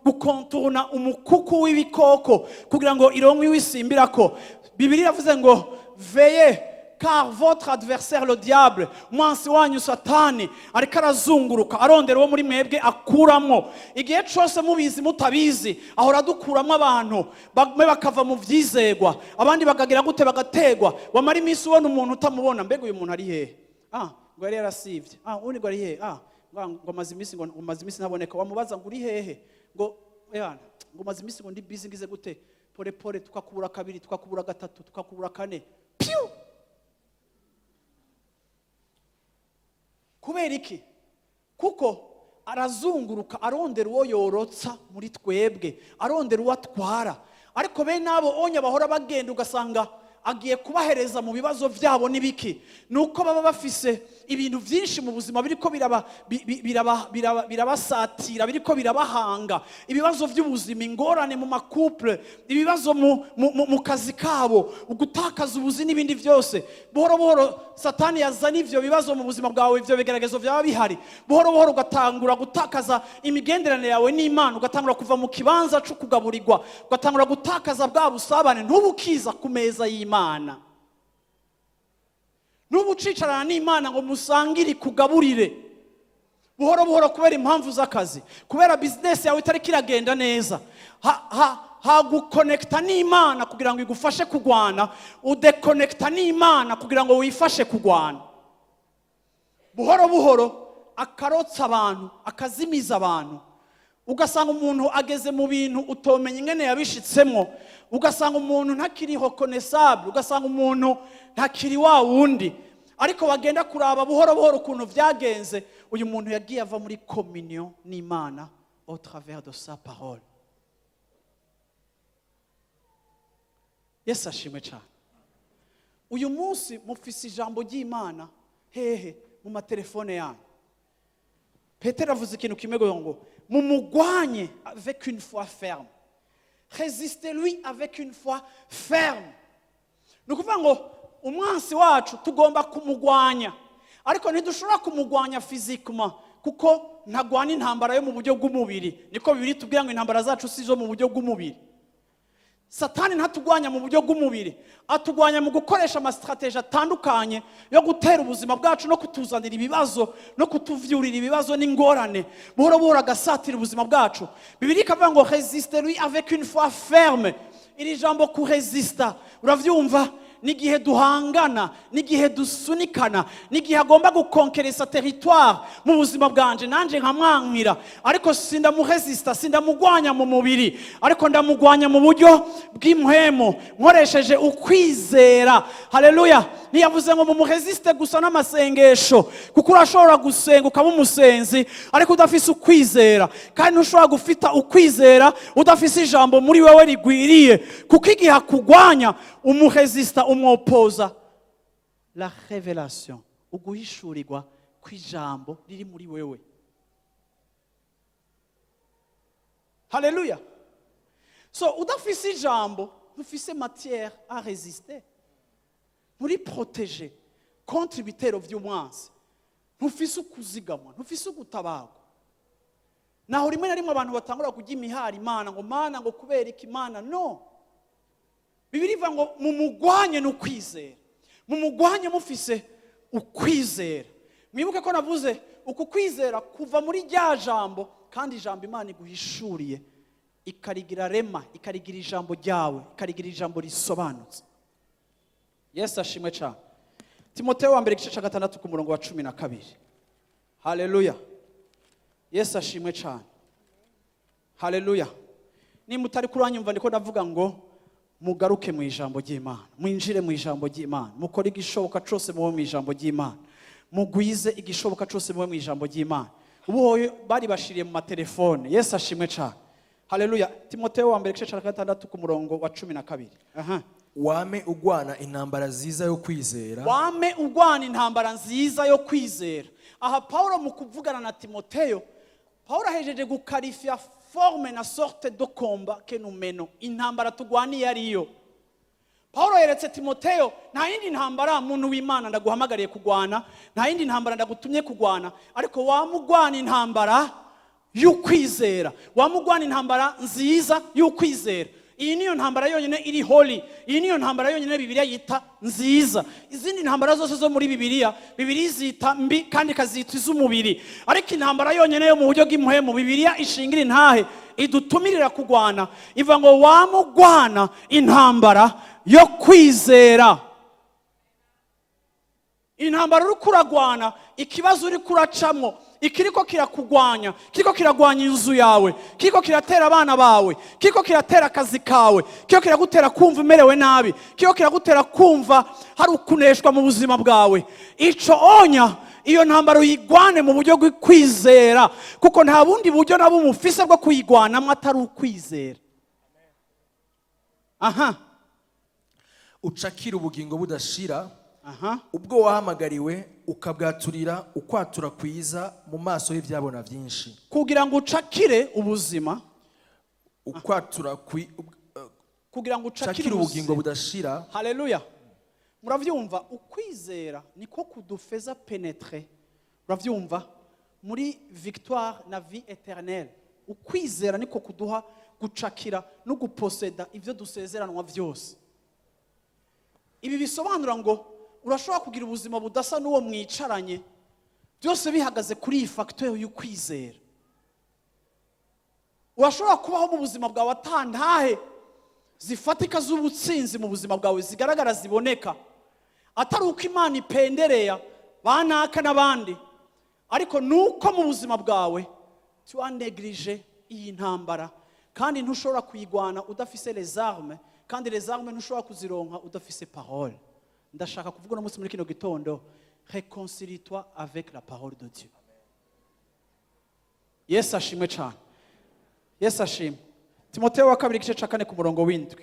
gukontorona umukuku w'ibikoko kugira ngo ironke iwisimbirako. Bibiliya iravuze ngo "veillez car votre adversaire le diable", umwansi wanyu Satani, ariko arazunguruka arondera uwo muri mwebwe akuramwo. Igihe cose, mubizi mutabizi, ahora adukuramwo abantu bamwe bakava mu vyizegwa, abandi bakagira gute, bagategwa. Wamara iminsi ubona umuntu utamubona. Mbega uyu muntu ari hehe? Ah, ngo yari yarasivye. Ah, ubundi ngo ari hehe? Ah, ngo amaze iminsi, ngo amaze iminsi ntaboneka. Wamubaza ngo uri hehe? Ngo yana, ngo maze iminsi ngo ndi busy, ngize gute. Pole pole tukakubura kabiri, tukakubura gatatu, tukakubura kane, piu! Kubera iki? Kuko arazunguruka arondera uwo yorotsa muri twebwe, arondera uwo atwara. Ariko bene abo onya bahora bagenda, ugasanga agiye kubahereza mu bibazo byabo n'ibiki, ni uko baba bafise ibintu byinshi mu buzima biriko birabasatira, biriko birabahanga: ibibazo by'ubuzima, ingorane mu ma couple, ibibazo mu kazi kabo, gutakaza ubuzi n'ibindi byose. Buhoro buhoro Satani yazana ivyo bibazo mu buzima bwawe, ivyo bigeragezo byaba bihari, buhoro buhoro ugatangura gutakaza imigenderanire yawe n'Imana, ugatangura kuva mu kibanza cyo kugaburirwa, ugatangura gutakaza bwa busabane. Ntubukiza ku meza y'Imana, ntubu ucicarana n'Imana ngo musangire ikugaburire. Buhoro buhoro, kubera impamvu z'akazi, kubera bizinesi yawe itariko iragenda neza, hagukonekita n'Imana kugira ngo igufashe kugwana, udekonekita n'Imana kugira ngo wifashe kugwana. Buhoro buhoro akarotsa abantu, akazimiza abantu, ugasanga umuntu ageze mu bintu utomenya ingene yabishitsemo, ugasanga umuntu ntakiri reconnaissable, ugasanga umuntu ntakiri wa wundi. Ariko bagenda kuraba buhoro buhoro ukuntu byagenze, uyu muntu yagiye ava muri communion n'Imana au travers de sa parole. Yesu ashimwe cyane. Uyu munsi mufise ijambo ry'Imana hehe? Mu matelefone yanyu. Petero avuze ikintu kimwe ngo mumugwanye avec une foi ferme, résistez-lui avec une foi ferme. Ni ukuvuga ngo umwansi wacu tugomba kumugwanya, ariko ntidushobora kumugwanya physiquement, kuko ntagwana intambara yo mu buryo bw'umubiri. Niko Bibiliya itubwira ngo intambara zacu si izo mu buryo bw'umubiri. Satani ntatugwanya mu buryo bw'umubiri, atugwanya mu gukoresha ama stratégies atandukanye yo gutera ubuzima bwacu no kutuzanira ibibazo no kutuvyurira ibibazo n'ingorane. Buhoro buhoro agasatira ubuzima bwacu. Bibiliya ikavuga ngo "résiste lui avec une foi ferme". Iri jambo kuresista, uravyumva, n'igihe duhangana, n'igihe dusunikana, n'igihe agomba gukonkeresa territoire mu buzima bwanje, nanje nkamwankira. Ariko sindamuresista, sindamugwanya mu mubiri, ariko ndamugwanya mu buryo bw'impwemu nkoresheje ukwizera. Haleluya! Ntiyavuze ngo mumuresiste gusa n'amasengesho, kuko urashobora gusenga ukaba umusenzi ariko udafise ukwizera, kandi ntushobora gufita ukwizera udafise ijambo muri wewe rigwiriye, kuko igihe akugwanya umuresista, umwopoza la révélation, uguhishurirwa kw'ijambo riri muri wewe. Haleluya! So udafise ijambo Ntufise matière à résister, nturi protégé contre ibitero vy'umwansi, ntufise ukuzigamwa, ntufise ugutabarwa. Naho rimwe na rimwe abantu batangura kujya imihari Imana ngo: "Mana, ngo kubera iki, Imana?" No Bibiliya ivuga ngo mumugwanye n'ukwizera, mumugwanye mufise ukwizera. Mwibuke ko navuze uku kwizera kuva muri rya jambo, kandi ijambo Imana iguhishuriye ikarigira rhema, ikarigira ijambo ryawe, ikarigira ijambo risobanutse. Yesu ashimwe cyane. Timoteyo wa mbere, igice cya 6, ku murongo wa 12. Haleluya, Yesu ashimwe cyane. Haleluya. Nimba utari kuranyumva, ndiko ndavuga ngo mugaruke mu ijambo ry'Imana, mwinjire mu ijambo ry'Imana, mukore igishoboka cyose mube mu ijambo ry'Imana, mugwize igishoboka cyose mube mu ijambo ry'Imana. Ubu hoyo bari bashiriye mu matelefone. Yesu ashimwe cyane. Haleluya. Timoteyo wa mbere, igice cya 6, ku murongo wa 12. Aha. Wame ugwana intambara nziza yo kwizera. Wame urwana intambara nziza yo kwizera. Aha Paulo mu kuvugana na Timoteyo, Paulo ahejeje guqualifier forme na sorte de combat que nous menons, intambara tugwaniye ariyo. Paulo yeretse Timoteyo: nta yindi ntambara, muntu w'Imana, ndaguhamagariye kugwana, nta yindi ntambara ndagutumye kugwana, ariko wamugwana intambara y'ukwizera, wamugwana intambara nziza y'ukwizera. Iyi niyo ntambara yonyine iri holy, iyi niyo ntambara yonyine Bibiliya yita nziza. Izindi ntambara zose zo muri Bibiliya, Bibiliya izita mbi kandi ikazita iz'umubiri, ariko intambara yonyine yo mu buryo bw'impwemu Bibiliya ishingira intahe idutumirira kugwana, iva ngo wamugwana intambara yo kwizera. Intambara uri kuragwana, ikibazo uri kuracamwo, ikiriko kirakugwanya, kiriko kiragwanya inzu yawe, kiriko kiratera abana bawe, kiriko kiratera akazi kawe, kiriko kiragutera kumva umerewe nabi, kiriko kiragutera kumva hari ukuneshwa mu buzima bwawe, ico onya, iyo ntambara uyigwane mu buryo bw'ukwizera, kuko nta bundi buryo na bumwe ufise bwo kuyigwanamo atari ukwizera. Aha. Ucakira ubugingo budashira, ubwo wahamagariwe ukabwaturira ukwatura kwiza mu maso y'ibyabona byinshi. Kugira ngo ucakire ubuzima. Ukwatura Kugira ngo ucakire ucakire ubugingo ubuzima budashira. Haleluya. Muravyumva, ukwizera niko kudufaire pénétrer, uravyumva, muri victoire na vie éternelle. Ukwizera niko kuduha gucakira no guposséder ibyo dusezeranwa byose. Ibi bisobanura ngo urashobora kugira ubuzima budasa n'uwo mwicaranye, byose bihagaze kuri iyi facteur y'ukwizera. Urashobora kubaho mu buzima bwawe atantahe zifatika z'ubutsinzi mu buzima bwawe zigaragara, ziboneka, atari uko Imana ipendereya banaka n'abandi, ariko nuko mu buzima bwawe tu as négligé iyi ntambara, kandi ntushobora kuyigwana udafise les armes, kandi les armes ntushobora kuzironka udafise parole. Ndashaka kuvuga uno munsi muri kino gitondo: réconcilie-toi avec la parole de Dieu. Yesu ashimwe cyane. Yesu ashimwe. Timoteyo wa kabiri, igice cya 4, ku murongo w'7.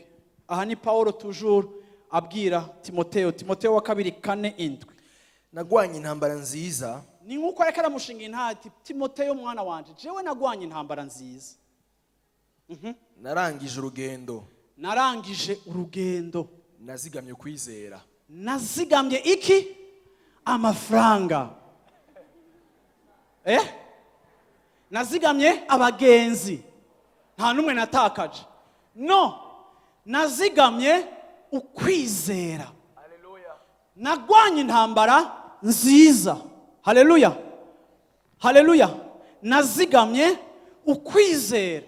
Aha ni Paulo toujours abwira Timoteyo. Timoteyo wa kabiri 4:7. Nagwanye intambara nziza. Ni nk'uko ariko aramushinga intahe ati: "Timoteyo mwana wanje, jewe nagwanye intambara nziza." Narangije urugendo. Narangije urugendo. Nazigamye kwizera. Nazigamye iki? Amafaranga, nazigamye abagenzi, nta n'umwe natakaje. No nazigamye ukwizera, nagwanye intambara nziza. Haleluya, haleluya. Nazigamye ukwizera.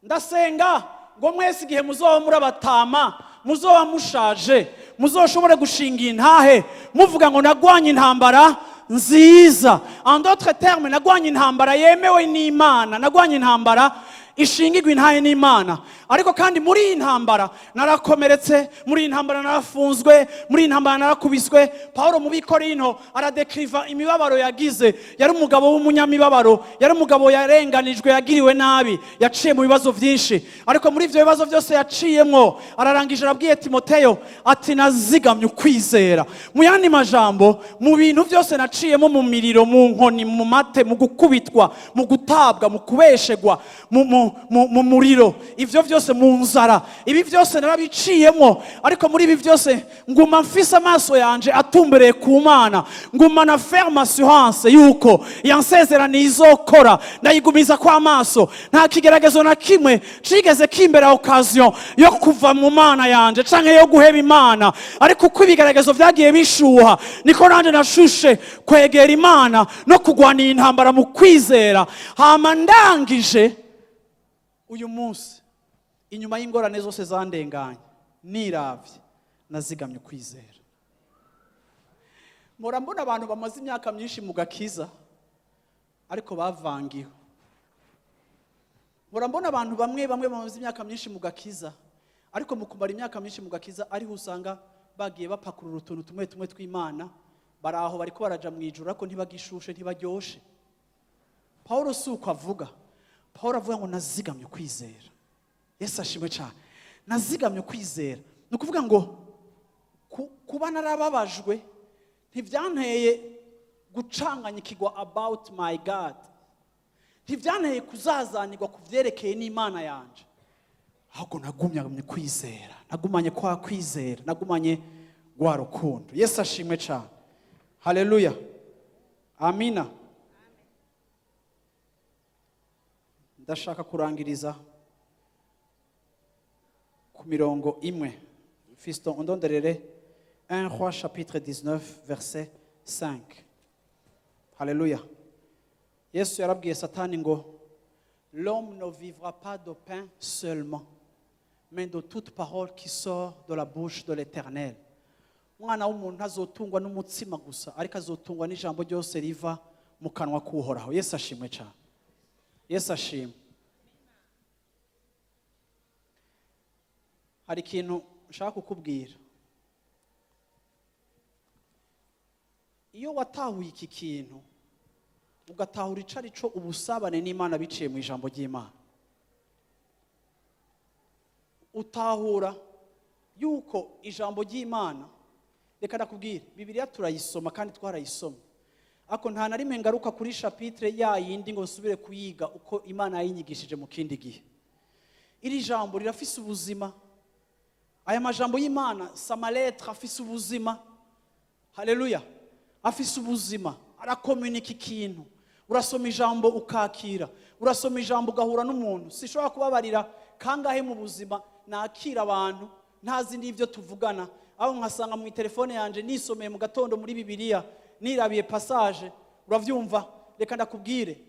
Ndasenga ngo mwese igihe muzoba muri abatama, muzoba mushaje, muzoshobore gushinga intahe muvuga ngo nagwanye intambara nziza. En d'autres termes, nagwanye intambara yemewe n'Imana, nagwanye intambara ishingirwa intahe n'Imana. Ariko kandi muri iyi ntambara narakomeretse, muri iyi ntambara narafunzwe, muri iyi ntambara narakubiswe. Paulo mu Bikorinto aradécriva imibabaro yagize. Yari umugabo w'umunyamibabaro, yari umugabo yarenganijwe, yagiriwe nabi, yaciye mu bibazo byinshi. Ariko muri ibyo bibazo byose yaciyemwo, ararangije arabwiye Timoteyo ati: "Nazigamye ukwizera." Mu yandi majambo, mu bintu byose naciyemo, mu miriro, mu nkoni, mu mate, mu gukubitwa, mu gutabwa, mu kubeshegwa, mu muriro, ivyo byose. byose mu nzara, ibi byose narabiciyemo, ariko muri ibi byose nguma mfise amaso yanje atumbereye ku Mana, nguma na ferme assurance yuko yansezeraniye izokora, ndayigumiza kwa amaso. Nta kigeragezo na kimwe cigeze kimbera occasion yo kuva mu Mana yanje canke yo guheba Imana. Ariko uko ibigeragezo vyagiye bishuha, niko nanje nashushe kwegera Imana no kugwanira intambara mu kwizera. Hama ndangije uyu munsi, inyuma y'ingorane zose zandenganye, niravye nazigamye ukwizera. Mpora mbona abantu bamaze imyaka myinshi mu gakiza ariko bavangiwe. Mpora mbona abantu bamwe bamwe bamaze imyaka myinshi mu gakiza, ariko mu kumara imyaka myinshi mu gakiza ariho usanga bagiye bapakurura utuntu tumwe tumwe tw'Imana. Bari aho bariko baraja mu ijuru, ariko ntibagishushe, ntibaryoshe. Paul si uko avuga. Paul avuga ngo nazigamye ukwizera. Yesu ashimwe cyane. Nazigamye ukwizera, ni ukuvuga ngo kuba narababajwe ntibyanteye gucanganyikirwa about my God, ntibyanteye kuzazanirwa ku byerekeye n'Imana yanje, ahubwo nagumye kwizera, nagumanye kwa kwizera, nagumanye rwa rukundo. Yesu ashimwe cyane. Haleluya, amina. Ndashaka kurangiriza ku mirongo imwe. Fiston, undonderere 1 Roi chapitre 19 verset 5. Haleluya. Yesu yarabwiye Satani ngo l'homme ne vivra pas de pain seulement, mais de toute parole qui sort de la bouche de l'Éternel. Umwana w'umuntu ntazotungwa n'umutsima gusa, ariko azotungwa n'ijambo ryose riva mu kanwa k'Uhoraho. Yesu ashimwe cyane. Yesu ashimwe. Hari ikintu nshaka kukubwira. Iyo watahuye iki kintu, ugatahura ico ari cyo ubusabane n'Imana biciye mu ijambo ry'Imana, utahura yuko ijambo ry'Imana, reka ndakubwire, Bibiliya turayisoma kandi twarayisoma, ariko nta na rimwe ngaruka kuri chapitre ya yindi ngo nsubire kuyiga uko Imana yayinyigishije mu kindi gihe. Iri jambo rirafise ubuzima. Aya majambo y'Imana, samaletre, afise ubuzima. Haleluya. Afise ubuzima, arakomunika ikintu. Urasoma ijambo ukakira, urasoma ijambo ugahura n'umuntu. Sishobora kubabarira kangahe mu buzima nakira abantu ntazi n'ibyo tuvugana, aho nkasanga mu telefone yanje nisomeye mu gatondo muri Bibiliya, nirabiye passage. Uravyumva? Reka ndakubwire,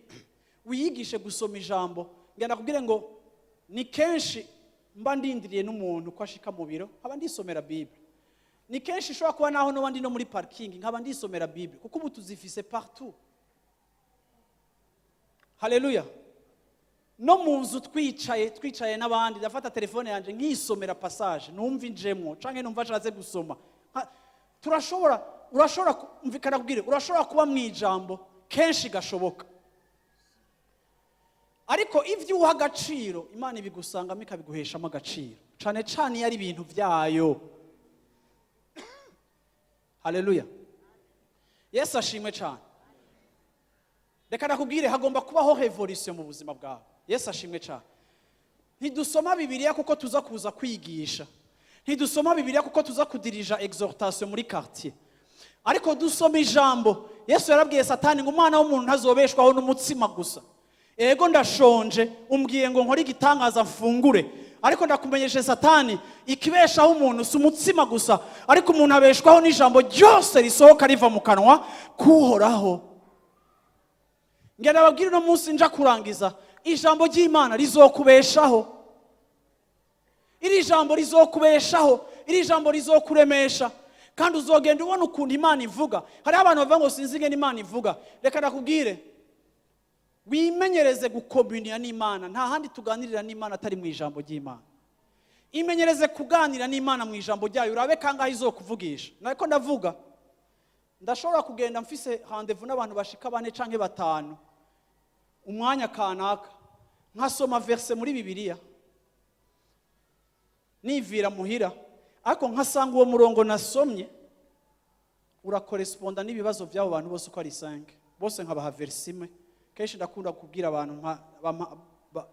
wiyigishe gusoma ijambo. Ngenda ndakubwire ngo ni kenshi mba ndindiriye n'umuntu ko ashika mu biro, nkaba ndisomera Bible. Ni kenshi ishobora kuba naho n'abandi no muri parking nkaba ndisomera Bible, kuko ubu tuzifise partout. Haleluya. No mu nzu twicaye n'abandi, ndafata telefone yanje nkisomera passage, numva injemwo canke numva ashatse gusoma. Turashobora, urashobora mvikana kubwire, urashobora kuba mu ijambo kenshi gashoboka, ariko ivyo uha agaciro Imana ibigusangamo ikabiguheshamo agaciro, cane cane iyo ari ibintu vyayo. Haleluya. Yesu ashimwe cane. Reka nakubwire, hagomba kubaho revolution mu buzima bwawe. Yesu ashimwe cane. Ntidusoma Bibiliya kuko tuza kuza kwigisha, ntidusoma Bibiliya kuko tuza kudirija exhortation muri quartier, ariko dusoma ijambo. Yesu yarabwiye Satani ngo umwana w'umuntu ntazobeshwaho n'umutsima gusa. Ego ndashonje, umbwiye ngo nkore igitangaza mfungure, ariko ndakumenyeshe Satani, ikibeshaho umuntu si umutsima gusa, ariko umuntu abeshwaho n'ijambo ryose risohoka riva mu kanwa k'Uhoraho. Ngenda babwire uno munsi nja kurangiza, ijambo ry'Imana rizokubeshaho. Iri jambo rizokubeshaho, iri jambo rizokuremesha, kandi uzogenda ubona ukuntu Imana ivuga. Hariho abantu bavuga ngo sinzi ingene Imana ivuga. Reka ndakubwire, wimenyereze gukomunia n'Imana. Nta handi tuganirira n'Imana atari mu ijambo ry'Imana. Imenyereze kuganira n'Imana mu ijambo ryayo, urabe kangahe izokuvugisha. Nariko ndavuga, ndashobora kugenda mfise rendez-vous n'abantu bashika 4 canke 5 umwanya kanaka, nkasoma verse muri Bibiliya nivira muhira, ariko nkasanga uwo murongo nasomye urakoresponda n'ibibazo by'abo bantu bose uko ari 5, bose nkabaha verse imwe. Kenshi ndakunda kubwira abantu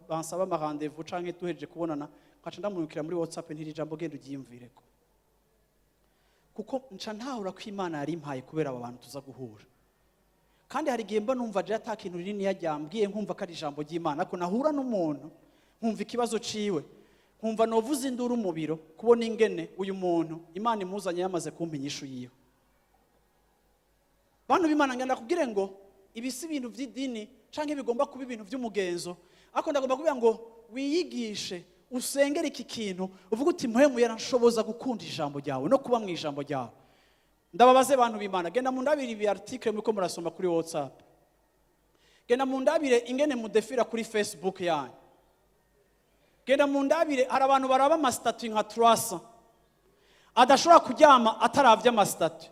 bansaba ama rendez-vous canke duhejeje kubonana, Nkaca ndamurukira muri WhatsApp ntiri jambo, genda uryiyumvireko, kuko nca ntahura ko Imana yari impaye kubera aba bantu tuza guhura. Kandi hari igihe mba numva je ata kintu rinini yajyambwiye, nkumva ko ari ijambo ry'Imana, ariko nahura n'umuntu nkumva ikibazo ciwe, nkumva novuza induru mu biro kubona ingene uyu muntu Imana imuzanye yamaze kumpa inyishu yiwe. Bantu b'Imana, ngenda kubwire ngo ibi si ibintu by'idini canke bigomba kuba ibintu by'umugenzo, ariko ndagomba kuvuga ngo wiyigishe, usengere iki kintu, uvuge uti: "Mpwemu yaranshoboza gukunda ijambo ryawe no kuba mu ijambo ryawe." Ndababaze, bantu b'Imana, genda mundabire ibi article muriko murasoma kuri WhatsApp, genda mundabire ingene mudefira kuri Facebook yanyu, genda mundabire. Hari abantu baraba ama statuts nka 300, adashobora kuryama ataravye ama statuts.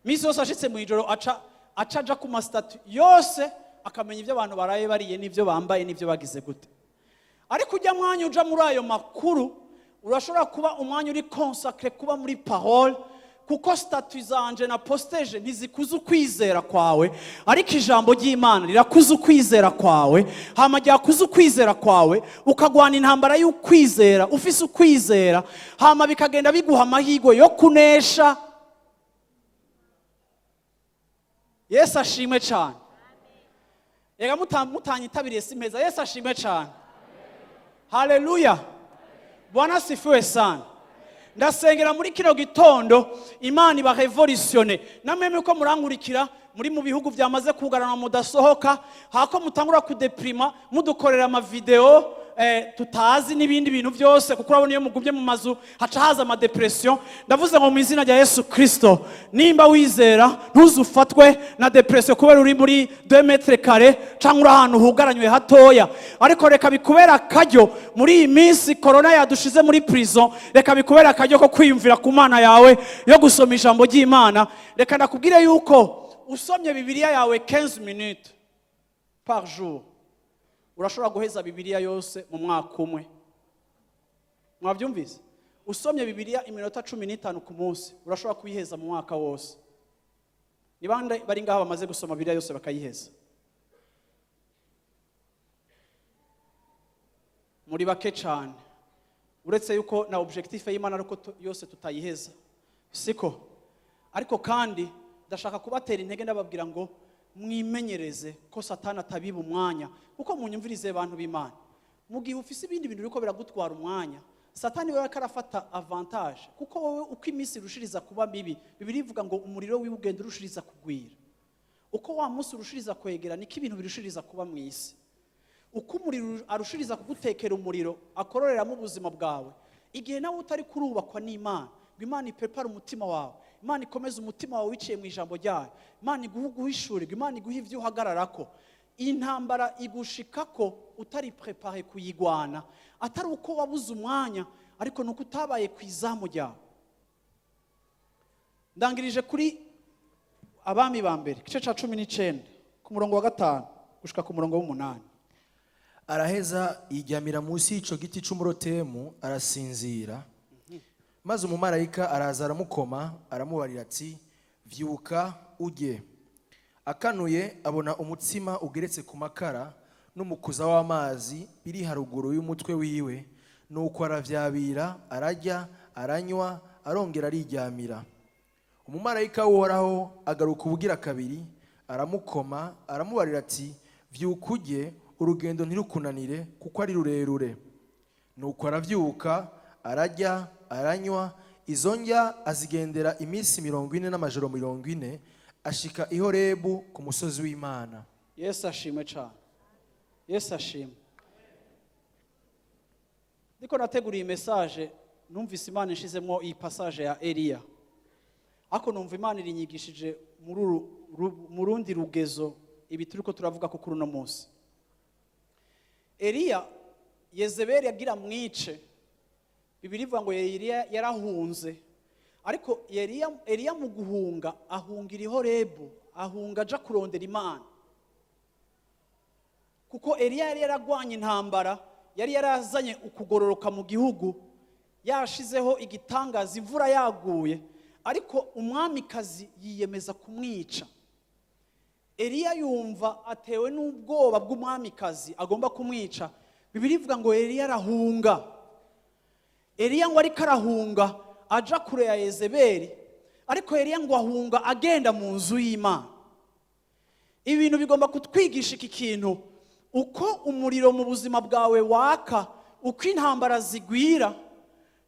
Misi yose ashitse mu ijoro aca aja ku ma statuts yose, akamenya ibyo abantu baraye bariye n'ibyo bambaye n'ibyo bagize gute. Ariko ujya mwanya uja muri ayo makuru, urashobora kuba umwanya uri consacré kuba muri parole, kuko statut zanje na posteje ntizikuza ukwizera kwawe, ariko ijambo ry'Imana rirakuza ukwizera kwawe. Hama ryakuza ukwizera kwawe, ukagwana intambara y'ukwizera ufise ukwizera, hama bikagenda biguha amahirwe yo kunesha. Yesu ashimwe cyane. Reka mutanyitabiriye simpeza. Yesu ashimwe cyane. Haleluya, Bwana asifiwe sana. Ndasengera muri kino gitondo Imana iba révolutionne. Namwe uko murankurikira muri mu bihugu byamaze kugarana, mudasohoka, hako mutangura kudeprima, mudukorera ama vidéo tutazi n'ibindi bintu byose, kuko urabona iyo mugumye mu mazu haca haza ama dépression. Ndavuze ngo mu izina rya Yesu Kristo, nimba wizera, ntuzufatwe na dépression kubera uri muri 2 mètres carrés cyangwa uri ahantu hugaranywe hatoya. Ariko reka bikubera akaryo muri iyi minsi corona yadushize muri prison, reka bikubera akaryo ko kwiyumvira ku Mana yawe, yo gusoma ijambo ry'Imana. Reka ndakubwire yuko usomye Bibiliya yawe 15 minutes par jour, urashobora guheza Bibiliya yose mu mwaka umwe. Mwabyumvise? Usomye Bibiliya iminota 15 ku munsi, urashobora kuyiheza mu mwaka wose. Ni bande bari ngaha bamaze gusoma Bibiliya yose bakayiheza? Muri bake cyane. Uretse yuko na objectif y'Imana ariko yose tutayiheza, siko? Ariko kandi ndashaka kubatera intege, ndababwira ngo mwimenyereze ko Satani atabiba umwanya, kuko munyumvirize, bantu b'Imana, mu gihe ufise ibindi bintu biriko biragutwara umwanya, Satani wewe ariko arafata avantage, kuko wowe uko iminsi irushiriza kuba mibi, Bibiliya ivuga ngo umuriro wiwe ugenda urushiriza kugwira. Uko wa munsi urushiriza kwegera, niko ibintu birushiriza kuba mu isi. Uko umuriro arushiriza kugutekera, umuriro akororeramo ubuzima bwawe, igihe nawe utari kurubakwa n'Imana ngo Imana iprepare umutima wawe, Imana ikomeze umutima wawe wiciye mu ijambo ryayo, Imana iguhe uguhishurirwa, Imana iguhe ibyo uhagararako, intambara igushikako utari préparé kuyigwana. Atari uko wabuze umwanya, ariko ni uko utabaye ku izamu ryawe. Ndangirije kuri Abami ba Mbere, igice cya 19, ku murongo wa 5 gushika ku murongo w'8. Araheza yiryamira munsi y'ico giti c'umurotemu, arasinzira. Maze umumarayika araza aramukoma, aramubarira ati: "Vyuka urye." Akanuye abona umutsima ugeretse ku makara n'umukuza w'amazi biri haruguru y'umutwe wiwe. Nuko aravyabira, ararya, aranywa, arongera ariryamira. Umumarayika w'Uhoraho agaruka ubugira kabiri, aramukoma, aramubarira ati: "Vyuka urye, urugendo ntirukunanire kuko ari rurerure." Nuko aravyuka, ararya, aranywa. Izo ndya azigendera iminsi 40 n'amajoro 40, ashika i Horebu ku musozi w'Imana. Yesu ashimwe cyane. Yesu ashimwe. Ndiko nategura iyi message, numvise Imana inshizemo iyi passage ya Eliya, ariko numva Imana irinyigishije muri mu rundi rugezo ibi turiko turavuga ko kuri uno munsi. Eliya, Yezebeli yagira mwice. Bibiliya ivuga ngo Eliya yarahunze, ariko Eliya mu guhunga ahungira i Horebu, ahunga aja kurondera Imana, kuko Eliya yari yaragwanye intambara, yari yarazanye ukugororoka mu gihugu, yashizeho igitangaza, imvura yaguye, ariko umwamikazi yiyemeza kumwica. Eliya yumva atewe n'ubwoba bw'umwamikazi agomba kumwica. Bibiliya ivuga ngo Eliya arahunga. Eliya ngo ariko arahunga aja kure ya Yezebeli, ariko Eliya ngo ahunga agenda mu nzu y'Imana. Ibintu bigomba kutwigisha iki kintu: uko umuriro mu buzima bwawe waka, uko intambara zigwira,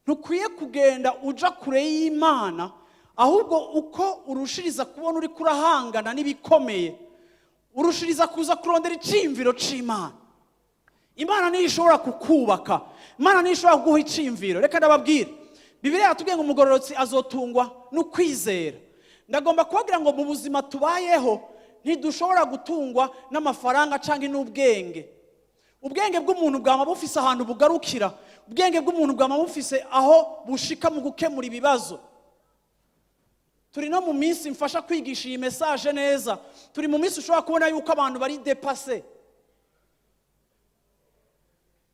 ntukwiye kugenda uja kure y'Imana, ahubwo uko urushiriza kubona uri kurahangana n'ibikomeye, urushiriza kuza kurondera icyiyumviro c'Imana. Imana niyo ishobora kukubaka, Imana niyo ishobora kuguha icyiyumviro. Reka ndababwire, Bibiliya yatubwiye ngo umugororotsi azotungwa no kwizera. Ndagomba kubabwira ngo mu buzima tubayeho ntidushobora gutungwa n'amafaranga cyangwa n'ubwenge. Ubwenge bw'umuntu bwama bufise ahantu bugarukira, ubwenge bw'umuntu bwama bufise aho bushika mu gukemura ibibazo. Turi no mu minsi mfasha kwigisha iyi message neza. Turi mu minsi ushobora kubona yuko abantu bari dépassés.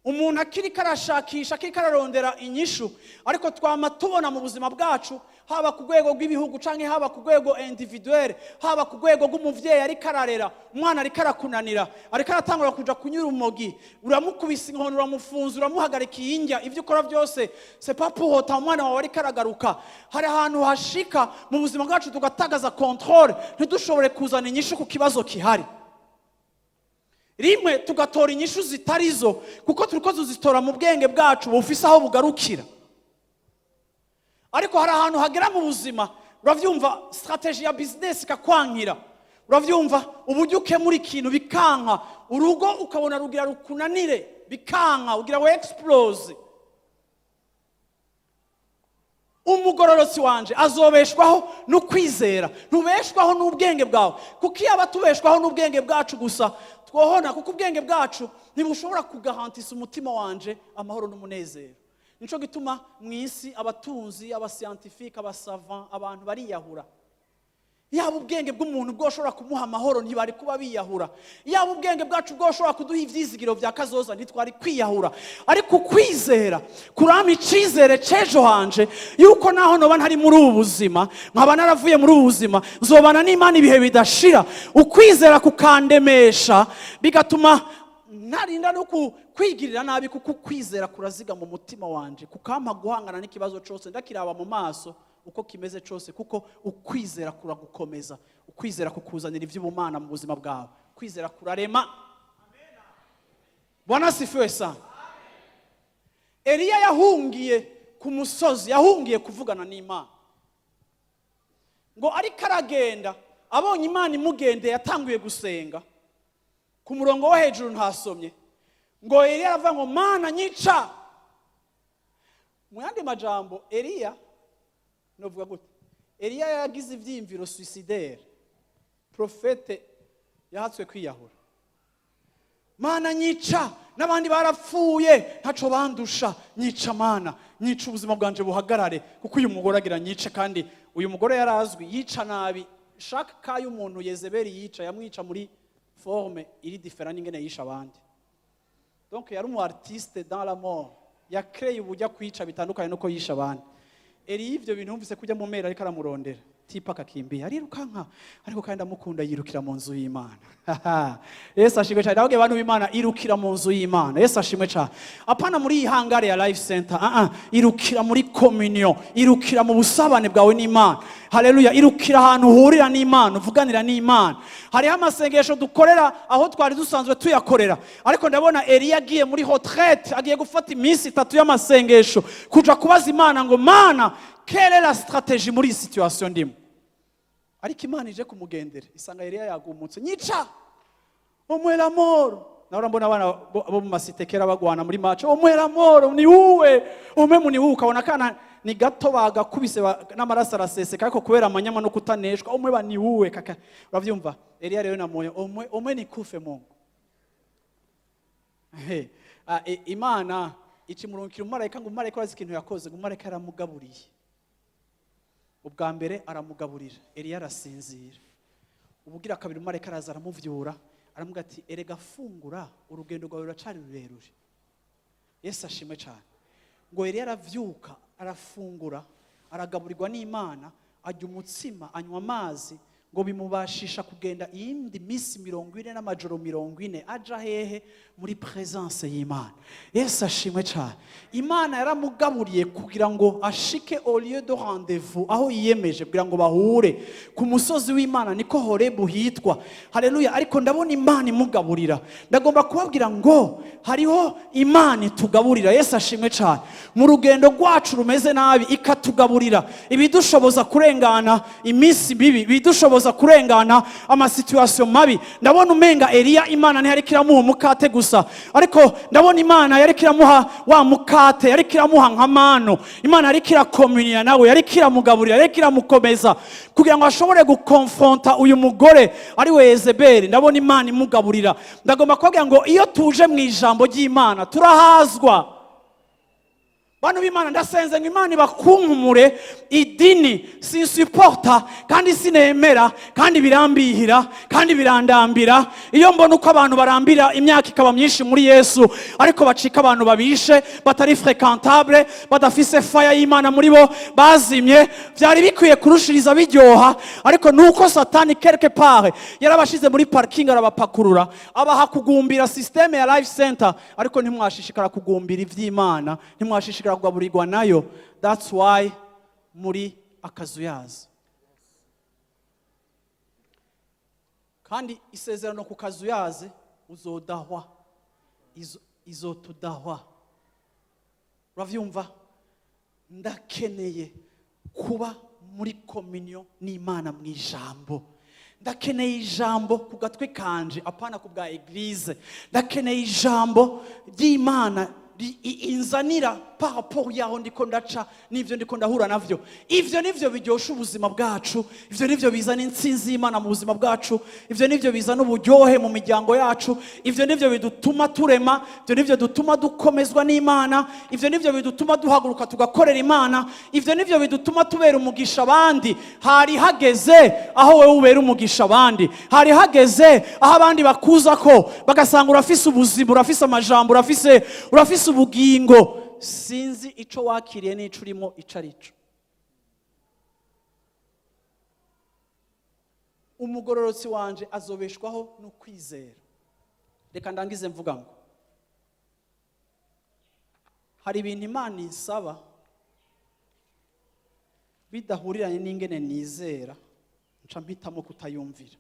Umuntu akiri karashakisha, akiri kararondera inyishu, ariko twama tubona mu buzima bwacu, haba ku rwego rw'ibihugu canke haba ku rwego individuel, haba ku rwego rw'umuvyeyi ariko ararera umwana, ariko arakunanira, ariko aratangura kuja kunyura umogi, uramukubise inkoni, uramufunza, uramuhagarika iyindya, ivyo ukora byose, c'est pas pour autant umwana wawe ariko aragaruka. Hari ahantu hashika mu buzima bwacu tugatagaza contrôle, ntidushobore kuzana inyishu ku kibazo kihari. Rimwe tugatora inyishu zitari zo, kuko turiko tuzitora mu bwenge bwacu bufise aho bugarukira. Ariko hari ahantu hagera mu buzima, uravyumva, stratégie ya business ikakwankira, uravyumva, uburyo ukemura ikintu bikanka, urugo ukabona rugira rukunanire bikanka, ugira ngo explose. Umugororotsi wanje azobeshwaho no kwizera. Ntubeshwaho n'ubwenge bwawe, kuko iyo aba tubeshwaho n'ubwenge bwacu gusa twohona, kuko ubwenge bwacu ntibushobora kugarantisa umutima wanje amahoro n'umunezero. Nico gituma mu isi abatunzi, aba scientifiques, aba savants, abantu bariyahura. Yaba ubwenge bw'umuntu bwoshobora kumuha amahoro, ntibari kuba biyahura. Yaba ubwenge bwacu bwoshobora kuduha ivyizigiro vya kazoza, ntitwari kwiyahura. Ariko ukwizera kurampa icizere c'ejo hanje, yuko naho noba ntari muri ubu buzima, nkaba naravuye muri ubu buzima, nzobana n'Imana ibihe bidashira. Ukwizera kukandemesha, bigatuma ntarinda no kwigirira nabi, kuko ukwizera kuraziga mu mutima wanje, kukampa guhangana n'ikibazo cose ndakiraba mu maso uko kimeze cose, kuko ukwizera kuragukomeza, ukwizera kukuzanira iby'ubumana mu buzima bwawe, ukwizera kurarema. Bwana asifiwe sana. Eliya yahungiye ku musozi, yahungiye kuvugana n'Imana. Ngo ariko aragenda, abonye Imana imugendeye, yatanguye gusenga. Ku murongo wo hejuru ntasomye, ngo Eliya aravuga ngo: "Mana, nyica." Mu yandi majambo, Eliya, novuga gute, Eliya yagize ivyiyumviro suicidaire. Prophète yahatswe kwiyahura. "Mana, nyica, n'abandi barapfuye, ntaco bandusha, nyica Mana, nyica, ubuzima bwanje buhagarare, kuko uyu mugore agira nyice." Kandi uyu mugore yarazwi yica nabi. Shaka kayo umuntu Yezebeli yica, yamwica muri forme iri différente n'ingene yisha abandi. Donc yari umu artiste dans la mort, yakreye uburyo akwica bitandukanye nuko yisha abandi. Eliya ivyo bintu yumvise kujya mu mera, ariko aramurondera, tipa akakimbia, arirukanka. Ariko kandi amukunda, yirukira mu nzu y'Imana. Yesu ashimwe cyane. Ndababwiye, abantu b'Imana, irukira mu nzu y'Imana. Yesu ashimwe cyane. Apana muri iyi hangare ya Life Center, ah ah, irukira muri communion, irukira mu busabane bwawe n'Imana. Haleluya. Irukira ahantu uhurira n'Imana, uvuganira n'Imana. Hariho amasengesho dukorera aho twari dusanzwe tuyakorera, ariko ndabona Eliya agiye muri retraite, agiye gufata iminsi 3 y'amasengesho, kuja kubaza Imana ngo: "Mana, quelle est la stratégie muri iyi situation ndimo?" Ariko Imana ije kumugendera, isanga Eliya yagumutse: "Nyica, omwera moro." Nawe urambona abana bo mu masite kera bagwana muri match: "Omwera moro ni uwe, umwe ni uwe." Ukabona akana ni gato bagakubise n'amaraso araseseka, ariko kubera amanyama no kutaneshwa, umwe ba ni uwe kaka. Uravyumva, Eliya rero namoyo omwe omwe ni kufe Mungu. He, Imana ikimurungikira umumarayika, ngo umumarayika, urazi ikintu yakoze? Ngo umumarayika yaramugaburiye. Ubwa mbere aramugaburira, Eliya arasinzira. Ubugira kabiri umumarayika araza aramuvyura, aramubwira ati: "Erega fungura, urugendo rwawe ruracari rurerure." Yesu ashimwe cyane. Ngo Eliya aravyuka, arafungura, aragaburirwa n'Imana, arya umutsima, anywa amazi. Ngo bimubashisha kugenda iyindi minsi 40 n'amajoro 40, aja hehe? Muri présence y'Imana. Yesu ashimwe cyane. Imana yaramugaburiye kugira ngo ashike au lieu de rendez-vous, aho yiyemeje kugira ngo bahure ku musozi w'Imana, niko Horebu hitwa. Haleluya! Ariko ndabona Imana imugaburira. Ndagomba kubabwira ngo hariho Imana itugaburira. Yesu ashimwe cyane. Mu rugendo rwacu rumeze nabi, ikatugaburira ibidushoboza kurengana iminsi mibi, ibidushoboza kurengana ama situations mabi. Ndabona umenga Eliya, Imana ntiyariko iramuha umukate gusa, ariko ndabona Imana yariko iramuha wa mukate, yariko iramuha nka mano. Imana yariko irakomuniya nawe, yariko iramugaburira, yariko iramukomeza kugira ngo ashobore gukonfronta uyu mugore ari we Yezebeli. Ndabona Imana imugaburira. Ndagomba kubabwira ngo iyo tuje mu ijambo ry'Imana, turahazwa. Bantu b'Imana, ndasenze ngo Imana ibakunkumure idini. Sinsupporta kandi sinemera kandi birambihira kandi birandambira iyo mbona uko abantu barambira imyaka ikaba myinshi muri Yesu, ariko bacika abantu babishe, batari fréquentable, badafise fire y'Imana muri bo, bazimye. Byari bikwiye kurushiriza biryoha, ariko nuko Satani quelque part yarabashize muri parking, arabapakurura, abaha kugumbira système ya Life Center, ariko ntimwashishikara kugumbira iby'Imana, ntimwashishikara kugaburirwa nayo. That's why muri akazuyazi. Kandi isezerano ku kazuyazi, uzodahwa, izotudahwa. Uravyumva? Ndakeneye kuba muri communion n'Imana mu ijambo. Ndakeneye ijambo ku gatwe kanje, apana ku bwa église. Ndakeneye ijambo ry'Imana inzanira par rapport yaho ndiko ndaca n'ivyo ndiko ndahura navyo. Ivyo nivyo biryosha ubuzima bwacu, ivyo nivyo bizana intsinzi y'Imana mu buzima bwacu, ivyo nivyo bizana uburyohe mu miryango yacu, ivyo nivyo bidutuma turema, ivyo nivyo dutuma dukomezwa n'Imana, ivyo nivyo bidutuma duhaguruka tugakorera Imana, ivyo nivyo bidutuma tubera umugisha abandi. Hari hageze aho wewe ubera umugisha abandi. Hari hageze aho abandi bakuza ko bagasanga urafise ubuzima, urafise amajambo, urafise ubugingo. Sinzi ico wakiriye n'ico urimo ico ari cyo. Umugororotsi wanje azobeshwaho no kwizera. Reka ndangize mvuga ngo hari ibintu Imana isaba bidahuriranye n'ingene nizera, nca mpitamo kutayumvira.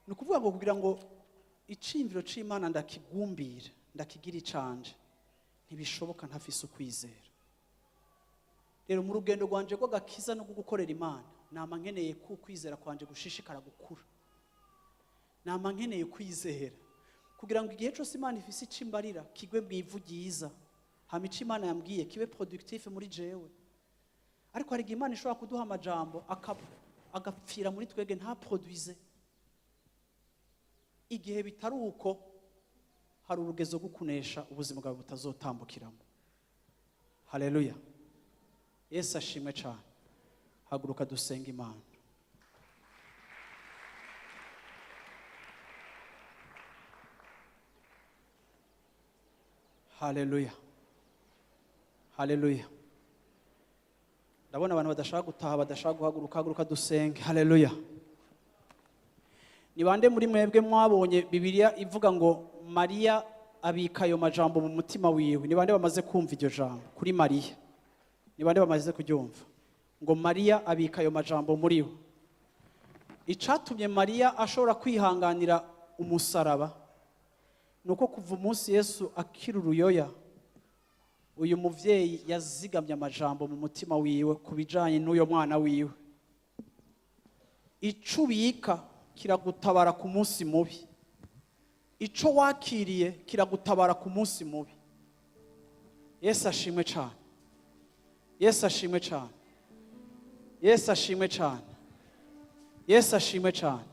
Ni ukuvuga ngo kugira ngo iciyumviro c'Imana ndakigumbira, ndakigira icanje, ntibishoboka ntafise ukwizera. Rero mu rugendo rwanje rw'agakiza no gukorera Imana, nama nkeneye ko ukwizera kwanje gushishikara gukura. Nama nkeneye kwizera kugira ngo igihe cyose Imana ifise ico imbarira, kigwe mu ivu ryiza, hama ico Imana yambwiye kibe productif muri jewe. Ariko hari igihe Imana ishobora kuduha amajambo agapfira muri twebwe, ntaproduise. Igihe bitari uko, hari urugezo rwo kunesha ubuzima bwawe butazotambukiramo. Haleluya! Yesu ashimwe cyane. Haguruka dusenga Imana. Haleluya, haleluya! Ndabona abantu badashaka gutaha, badashaka guhaguruka. Haguruka dusenge. Haleluya! Ni bande muri mwebwe mwabonye Bibiliya ivuga ngo Mariya abika ayo majambo mu mutima wiwe? Ni bande bamaze kumva iryo jambo kuri Mariya? Ni bande bamaze kuryumva ngo Mariya abika ayo majambo muri we? Icatumye Mariya ashobora kwihanganira umusaraba ni uko kuva umunsi Yesu akira uruyoya, uyu muvyeyi yazigamye amajambo mu mutima wiwe ku bijanye n'uyo mwana wiwe. Ico ubika kiragutabara ku munsi mubi. Ico wakiriye kiragutabara ku munsi mubi. Yesu ashimwe cyane. Yesu ashimwe cyane. Yesu ashimwe cyane. Yesu ashimwe cyane.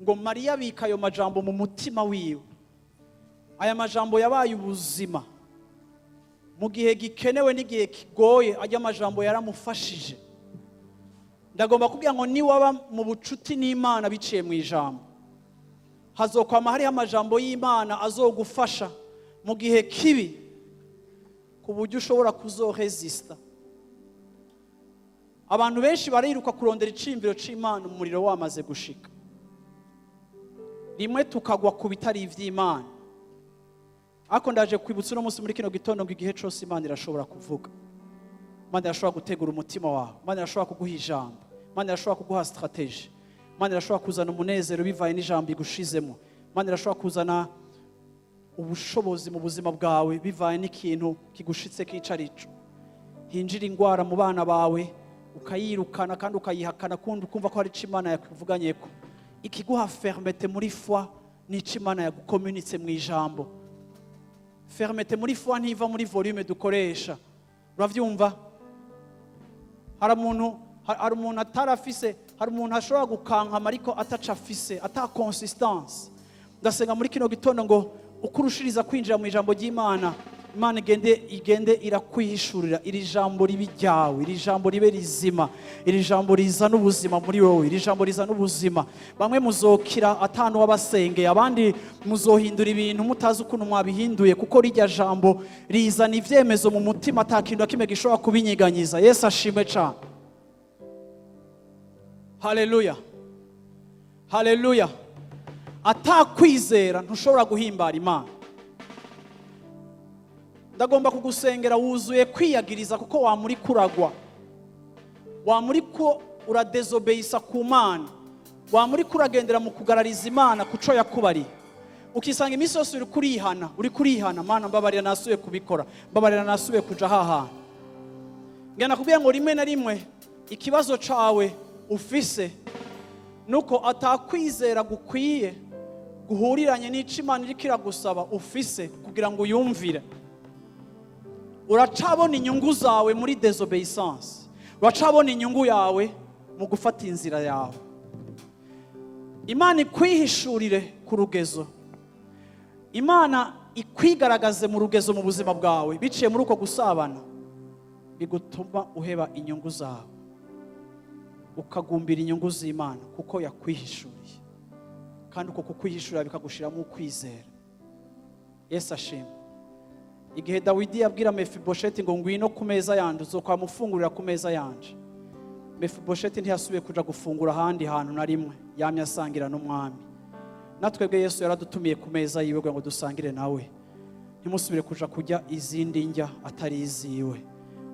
Ngo Mariya abika ayo majambo mu mutima wiwe. Aya majambo yabaye ubuzima mu gihe gikenewe n'igihe kigoye. Ajya amajambo yaramufashije. Ndagomba kubwira ngo niwaba mu bucuti n'Imana biciye mu ijambo, hazokwama hariho amajambo y'Imana azogufasha mu gihe kibi, ku buryo ushobora kuzoresista. Abantu benshi bariruka kurondera iciyumviro c'Imana umuriro wamaze gushika. Rimwe tukagwa ku bitari ivy'Imana. Ariko ndaje kwibutsa uno munsi muri kino gitondo ngo igihe cose Imana irashobora kuvuga. Imana irashobora gutegura umutima wawe. Imana irashobora kuguha ijambo. Imana irashobora kuguha stratégie. Imana irashobora kuzana umunezero bivaye n'ijambo igushizemo. Imana irashobora kuzana ubushobozi mu buzima bwawe bivaye n'ikintu kigushitse kica arico. Hinjira ingwara mu bana bawe, ukayirukana kandi ukayihakana, kundi ukumva ko hari ico Imana yakuvuganyeko. Ikiguha fermeté muri foi n'ico Imana yagukomunitse mu ijambo. Fermeté muri foi ntiva muri volume dukoresha. Uravyumva? Hari umuntu atarafise, hari umuntu ashobora gukankama ariko ataca afise, ata consistance. Ndasenga muri kino gitondo ngo uko urushiriza kwinjira mu ijambo ry'Imana, Imana igende irakwihishurira. Iri jambo ribe iryawe, iri jambo ribe rizima, iri jambo rizana ubuzima muri wowe, iri jambo rizana ubuzima. Bamwe muzokira atanu wabasengeye, abandi muzohindura ibintu mutazi ukuntu mwabihinduye, kuko rirya jambo rizana ivyemezo mu mutima, ata kintu na kimwe gishobora kubinyiganyiza. Yesu ashimwe cane. Haleluya, haleluya. Atakwizera ntushobora guhimbara Imana. Ndagomba kugusengera wuzuye kwiyagiriza, kuko wamuri kuragwa, wamuri ko uradezobeyisa ku Mana, wamuri kuragendera mu kugarariza Imana kuco yakubariye, ukisanga iminsi yose uri kurihana, uri kurihana: "Mana, mbabarira, nasubiye kubikora, mbabarira, nasubiye kuja hahantu." Ngenda kubwira ngo rimwe na rimwe ikibazo cawe ufise nuko atakwizera gukwiye guhuriranye n'ico Imana iriko iragusaba ufise kugira ngo uyumvire. Uracabona inyungu zawe muri désobéissance, uracabona inyungu yawe mu gufata inzira yawe. Imana ikwihishurire ku rugezo, Imana ikwigaragaze mu rugezo mu buzima bwawe biciye muri uko gusabana, bigutuma uheba inyungu zawe, ukagumbira inyungu z'Imana kuko yakwihishuriye, kandi uko kukwihishurira bikagushiramo ukwizera. Yesu ashimwe. Igihe Dawidi yabwira Mefibosheti ngo: "Ngwino ku meza yanje, uzokwamufungurira ku meza yanje," Mefibosheti ntiyasubiye kuja gufungura ahandi hantu na rimwe, yamye asangira n'umwami. Natwebwe Yesu yaradutumiye ku meza yiwe kugira ngo dusangire nawe. Ntimusubire kuja kurya izindi ndya atari iziwe,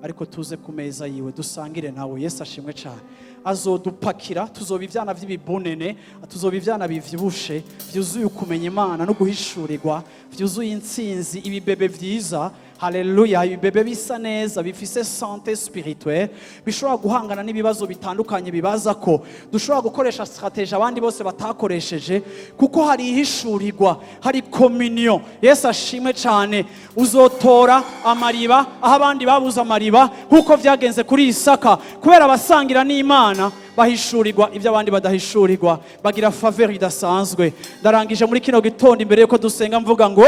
ariko tuze ku meza yiwe dusangire nawe. Yesu ashimwe cyane. Azodupakira, tuzoba ivyana vy'ibibunene, tuzoba ivyana bivyibushe, vyuzuye ukumenya Imana no guhishurirwa, vyuzuye intsinzi, ibibebe vyiza. Haleluya! Ibibebe bisa neza, bifise santé spirituelle, bishobora guhangana n'ibibazo bitandukanye bibaza ko dushobora gukoresha stratégie abandi bose batakoresheje, kuko hari ihishurirwa, hari communion. Yesu ashimwe cyane. Uzotora amariba aho abandi babuze amariba, nk'uko vyagenze kuri Isaka, kubera abasangira n'Imana bahishurirwa ibyo abandi badahishurirwa, bagira faveur idasanzwe. Ndarangije muri kino gitondo, imbere yuko dusenga, mvuga ngo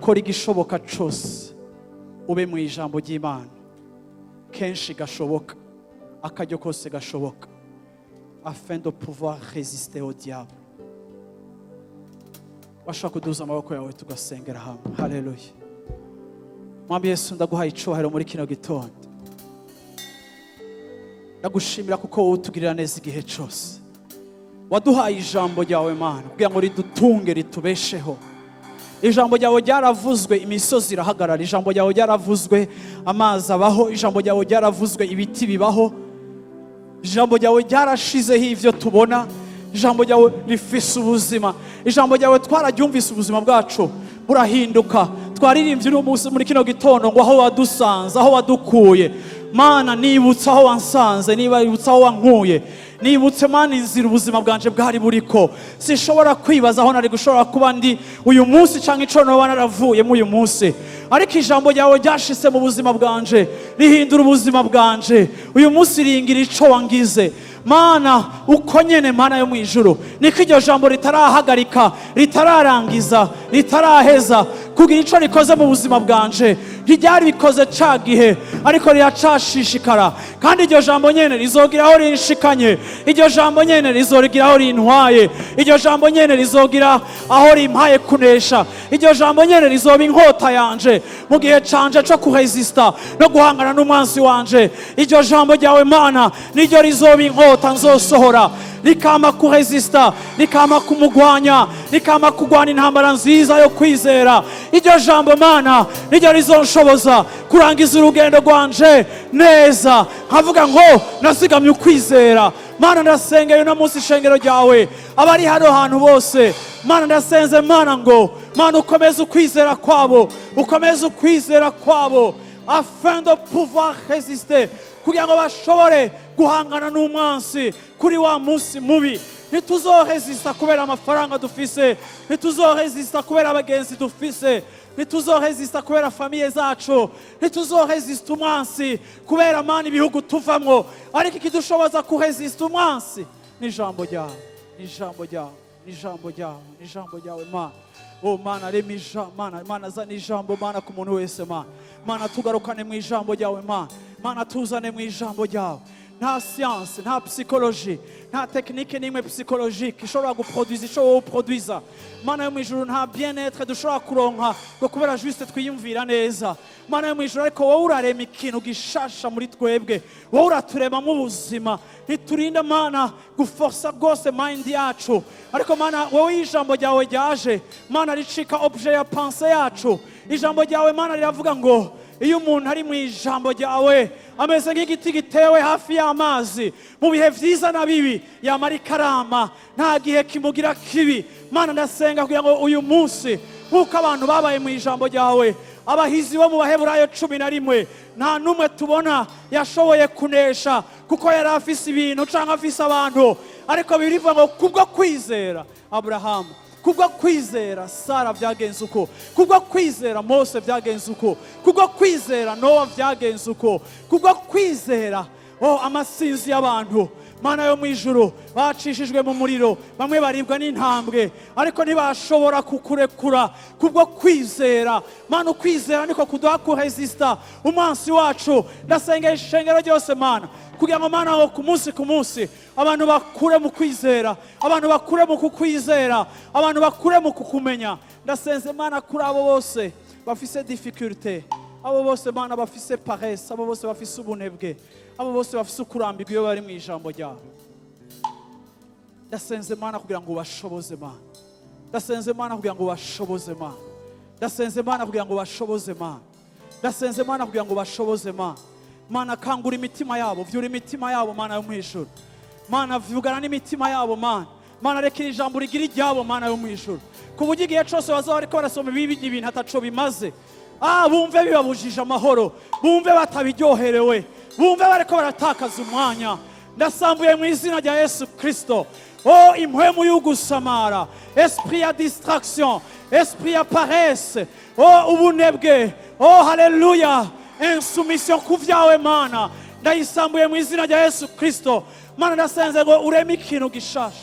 kora igishoboka cose ube mu ijambo ry'Imana kenshi gashoboka, akaryo kose gashoboka, afin de pouvoir résister au diable. Washobora kuduza amaboko yawe tugasengera hamwe. Haleluya. Mwami Yesu, ndaguhaye icubahiro muri kino gitondo. Ndagushimira kuko wowe utugirira neza igihe cyose. Waduhaye ijambo ryawe, Mana, kugira ngo ridutunge, ritubesheho. Ijambo ryawe ryaravuzwe, imisozi irahagarara. Ijambo ryawe ryaravuzwe, amazi abaho. Ijambo ryawe ryaravuzwe, ibiti bibaho. Ijambo ryawe ryarashizeho ivyo tubona. Ijambo ryawe rifise ubuzima. Ijambo ryawe twararyumvise, ubuzima bwacu burahinduka. Twaririmbye uno munsi muri kino gitondo ngo aho wadusanze, aho wadukuye. Mana, nibutse aho wansanze, niba nibutse aho wankuye, nibutse, Mana, inzira ubuzima bwanje bwari buriko, sinshobora kwibaza aho nari gushobora kuba ndi uyu munsi cyangwa ico noba naravuyemo uyu munsi. Ariko ijambo ryawe ryashitse mu buzima bwanje, rihindura ubuzima bwanje. Uyu munsi ringira ico wangize, Mana. Uko nyene, Mana yo mu ijuru, niko iryo jambo ritarahagarika, ritararangiza, ritaraheza kugira ico rikoze mu buzima bwanje. Ntiryari bikoze ca gihe, ariko riracashishikara, kandi iryo jambo nyene rizogira aho rinshikanye. Iryo jambo nyene rizorigira aho rintwaye, iryo jambo nyene rizogira aho rimpaye kunesha, iryo jambo nyene rizoba inkota yanje mu gihe canje co kuresista no guhangana n'umwansi wanje. Iryo jambo ryawe, Mana, niryo rizoba inkota nzosohora, rikama kuresista, rikama kumugwanya, rikama kugwana intambara nziza yo kwizera. Iryo jambo, Mana, niryo rizonshoboza kurangiza urugendo rwanje neza, nkavuga ngo nazigamye ukwizera. Mana, ndasengeye uno munsi ishengero ryawe, abari hano hantu bose. Mana, ndasenze, Mana, ngo Mana ukomeze ukwizera kwabo, ukomeze ukwizera kwabo, afin de pouvoir résister, kugira ngo bashobore guhangana n'umwansi kuri wa munsi mubi. Ntituzoresista kubera amafaranga dufise, ntituzoresista kubera abagenzi dufise, ntituzoresista kubera famille zacu, ntituzoresista umwansi kubera, Mana, ibihugu tuvamwo, ariko ikidushoboza kuresista umwansi ni ijambo ryawe, ni ijambo ryawe, ni ijambo ryawe, ni ijambo ryawe, Mana. Oh Mana, rema ijambo, Mana. Mana, zana ijambo, Mana, ku muntu wese. Mana, Mana, tugarukane mu ijambo ryawe. Mana, Mana, tuzane mu ijambo ryawe. Nta science, nta psychologie, nta technique n'imwe psychologique ishobora guproduza ico wowe uproduiza, Mana yo mu ijuru. Nta bien-être dushobora kuronka ngo kubera juste twiyumvira neza, Mana yo mu ijuru, ariko wowe urarema ikintu gishasha muri twebwe, wowe uraturemamo ubuzima. Ntiturinda, Mana, guforsa rwose mind yacu, ariko Mana, wowe iyo ijambo ryawe ryaje, Mana, ricika objet ya pensée yacu. Ijambo ryawe, Mana, riravuga ngo iyo umuntu ari mu ijambo ryawe ameze nk'igiti gitewe hafi y'amazi, mu bihe byiza na bibi yamara ikarama, nta gihe kimugira kibi. Mana, ndasenga kugira ngo uyu munsi, nk'uko abantu babaye mu ijambo ryawe, abahizi bo mu Baheburayo 11, nta n'umwe tubona yashoboye kunesha kuko yari afise ibintu cyangwa afise abantu, ariko birivuga ngo kubwo kwizera Aburahamu, kubwo kwizera Sara byagenze uko, kubwo kwizera Mose byagenze uko, kubwo kwizera Nowa byagenze uko, kubwo kwizera, oh, amasinzi y'abantu, Mana yo mu ijuru, bacishijwe mu muriro, bamwe baribwa n'intambwe, ariko ntibashobora kukurekura kubwo kwizera. Mana, ukwizera niko kuduha kuresista umwansi wacu. Ndasengera ishengero ryose, Mana, kugira ngo, Mana, ngo ku munsi ku munsi abantu bakure mu kwizera, abantu bakure mu kukwizera, abantu bakure mu kukumenya. Ndasenze, Mana, kuri abo bose bafise difficulté, abo bose, Mana, bafise paresse, abo bose bafise ubunebwe, abo bose bafise ukurambirwa iyo bari mu ijambo ryawe. Ndasenze, Mana, kugira ngo ubashoboze. Mana, ndasenze, Mana, kugira ngo ubashoboze. Mana, ndasenze, Mana, kugira ngo ubashoboze. Mana, ndasenze, Mana, kugira ngo ubashoboze. Mana, Mana, kangura imitima yabo, vyura imitima yabo, Mana yo mu ijuru. Mana, vugana n'imitima yabo. Mana, Mana, reka iri jambo rigira iryabo, Mana yo mu ijuru, ku buryo igihe cyose bazaba bariko barasoma ibi ibintu ataco bimaze, bumve bibabujije amahoro, bumve batabiryoherewe, bumve bariko baratakaza umwanya. Ndasambuye mu izina rya Yesu Kristo, oh, impwemu y'ugusamara, esprit ya distraction, esprit ya paresse, oh, ubunebwe, oh, haleluya, insoumission ku vyawe. Mana, ndayisambuye mu izina rya Yesu Kristo. Mana, ndasenze ngo ureme ikintu gishasha,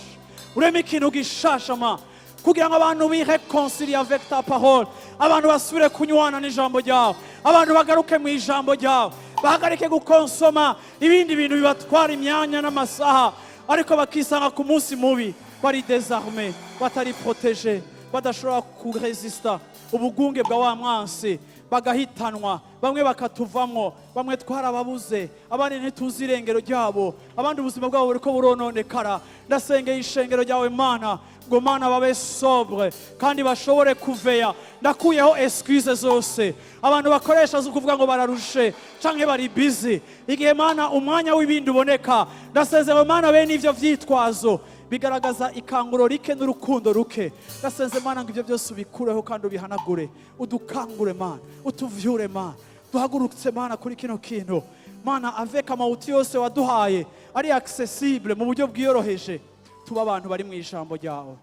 ureme ikintu gishasha, ma, kugira ngo abantu biréconcilie avec ta parole, abantu basubire kunywana n'ijambo ryawe, abantu bagaruke mu ijambo ryawe, bahagarike gukonsoma ibindi bintu bibatwara imyanya n'amasaha, ariko bakisanga ku munsi mubi bari désarmé, batari protégé, badashobora kuresista ubugunge bwa wa mwansi, bagahitanwa, bamwe bakatuvamwo, bamwe twarababuze, abandi ntituzi irengero ryabo, abandi ubuzima bwabo buriko burononekara. Ndasengeye ishengero ryawe, Mana, ngo, Mana, babe sobre kandi bashobore kuveya. Ndakuyeho excuse zose abantu bakoresha zo kuvuga ngo bararushe canke bari busy igihe, Mana, umwanya w'ibindi uboneka. Ndasenze, Mana, bene ivyo vyitwazo bigaragaza ikanguro rike n'urukundo ruke. Ndasenze, Mana, ngo ibyo byose ubikureho kandi ubihanagure, udukangure, Mana, utuvyure, Mana, duhagurutse, Mana, kuri kino kintu, Mana, avec ama outils yose waduhaye ari accessible mu buryo bwiyoroheje, tuba abantu bari mu ijambo ryawe.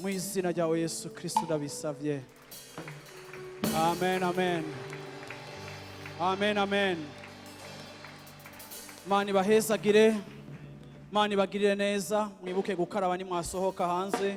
Mu izina ryawe Yesu Kristo ndabisavye, amen, amen, amen, amen. Mana ibahezagire, Mana ibagirire neza. Mwibuke gukaraba nimwasohoka hanze.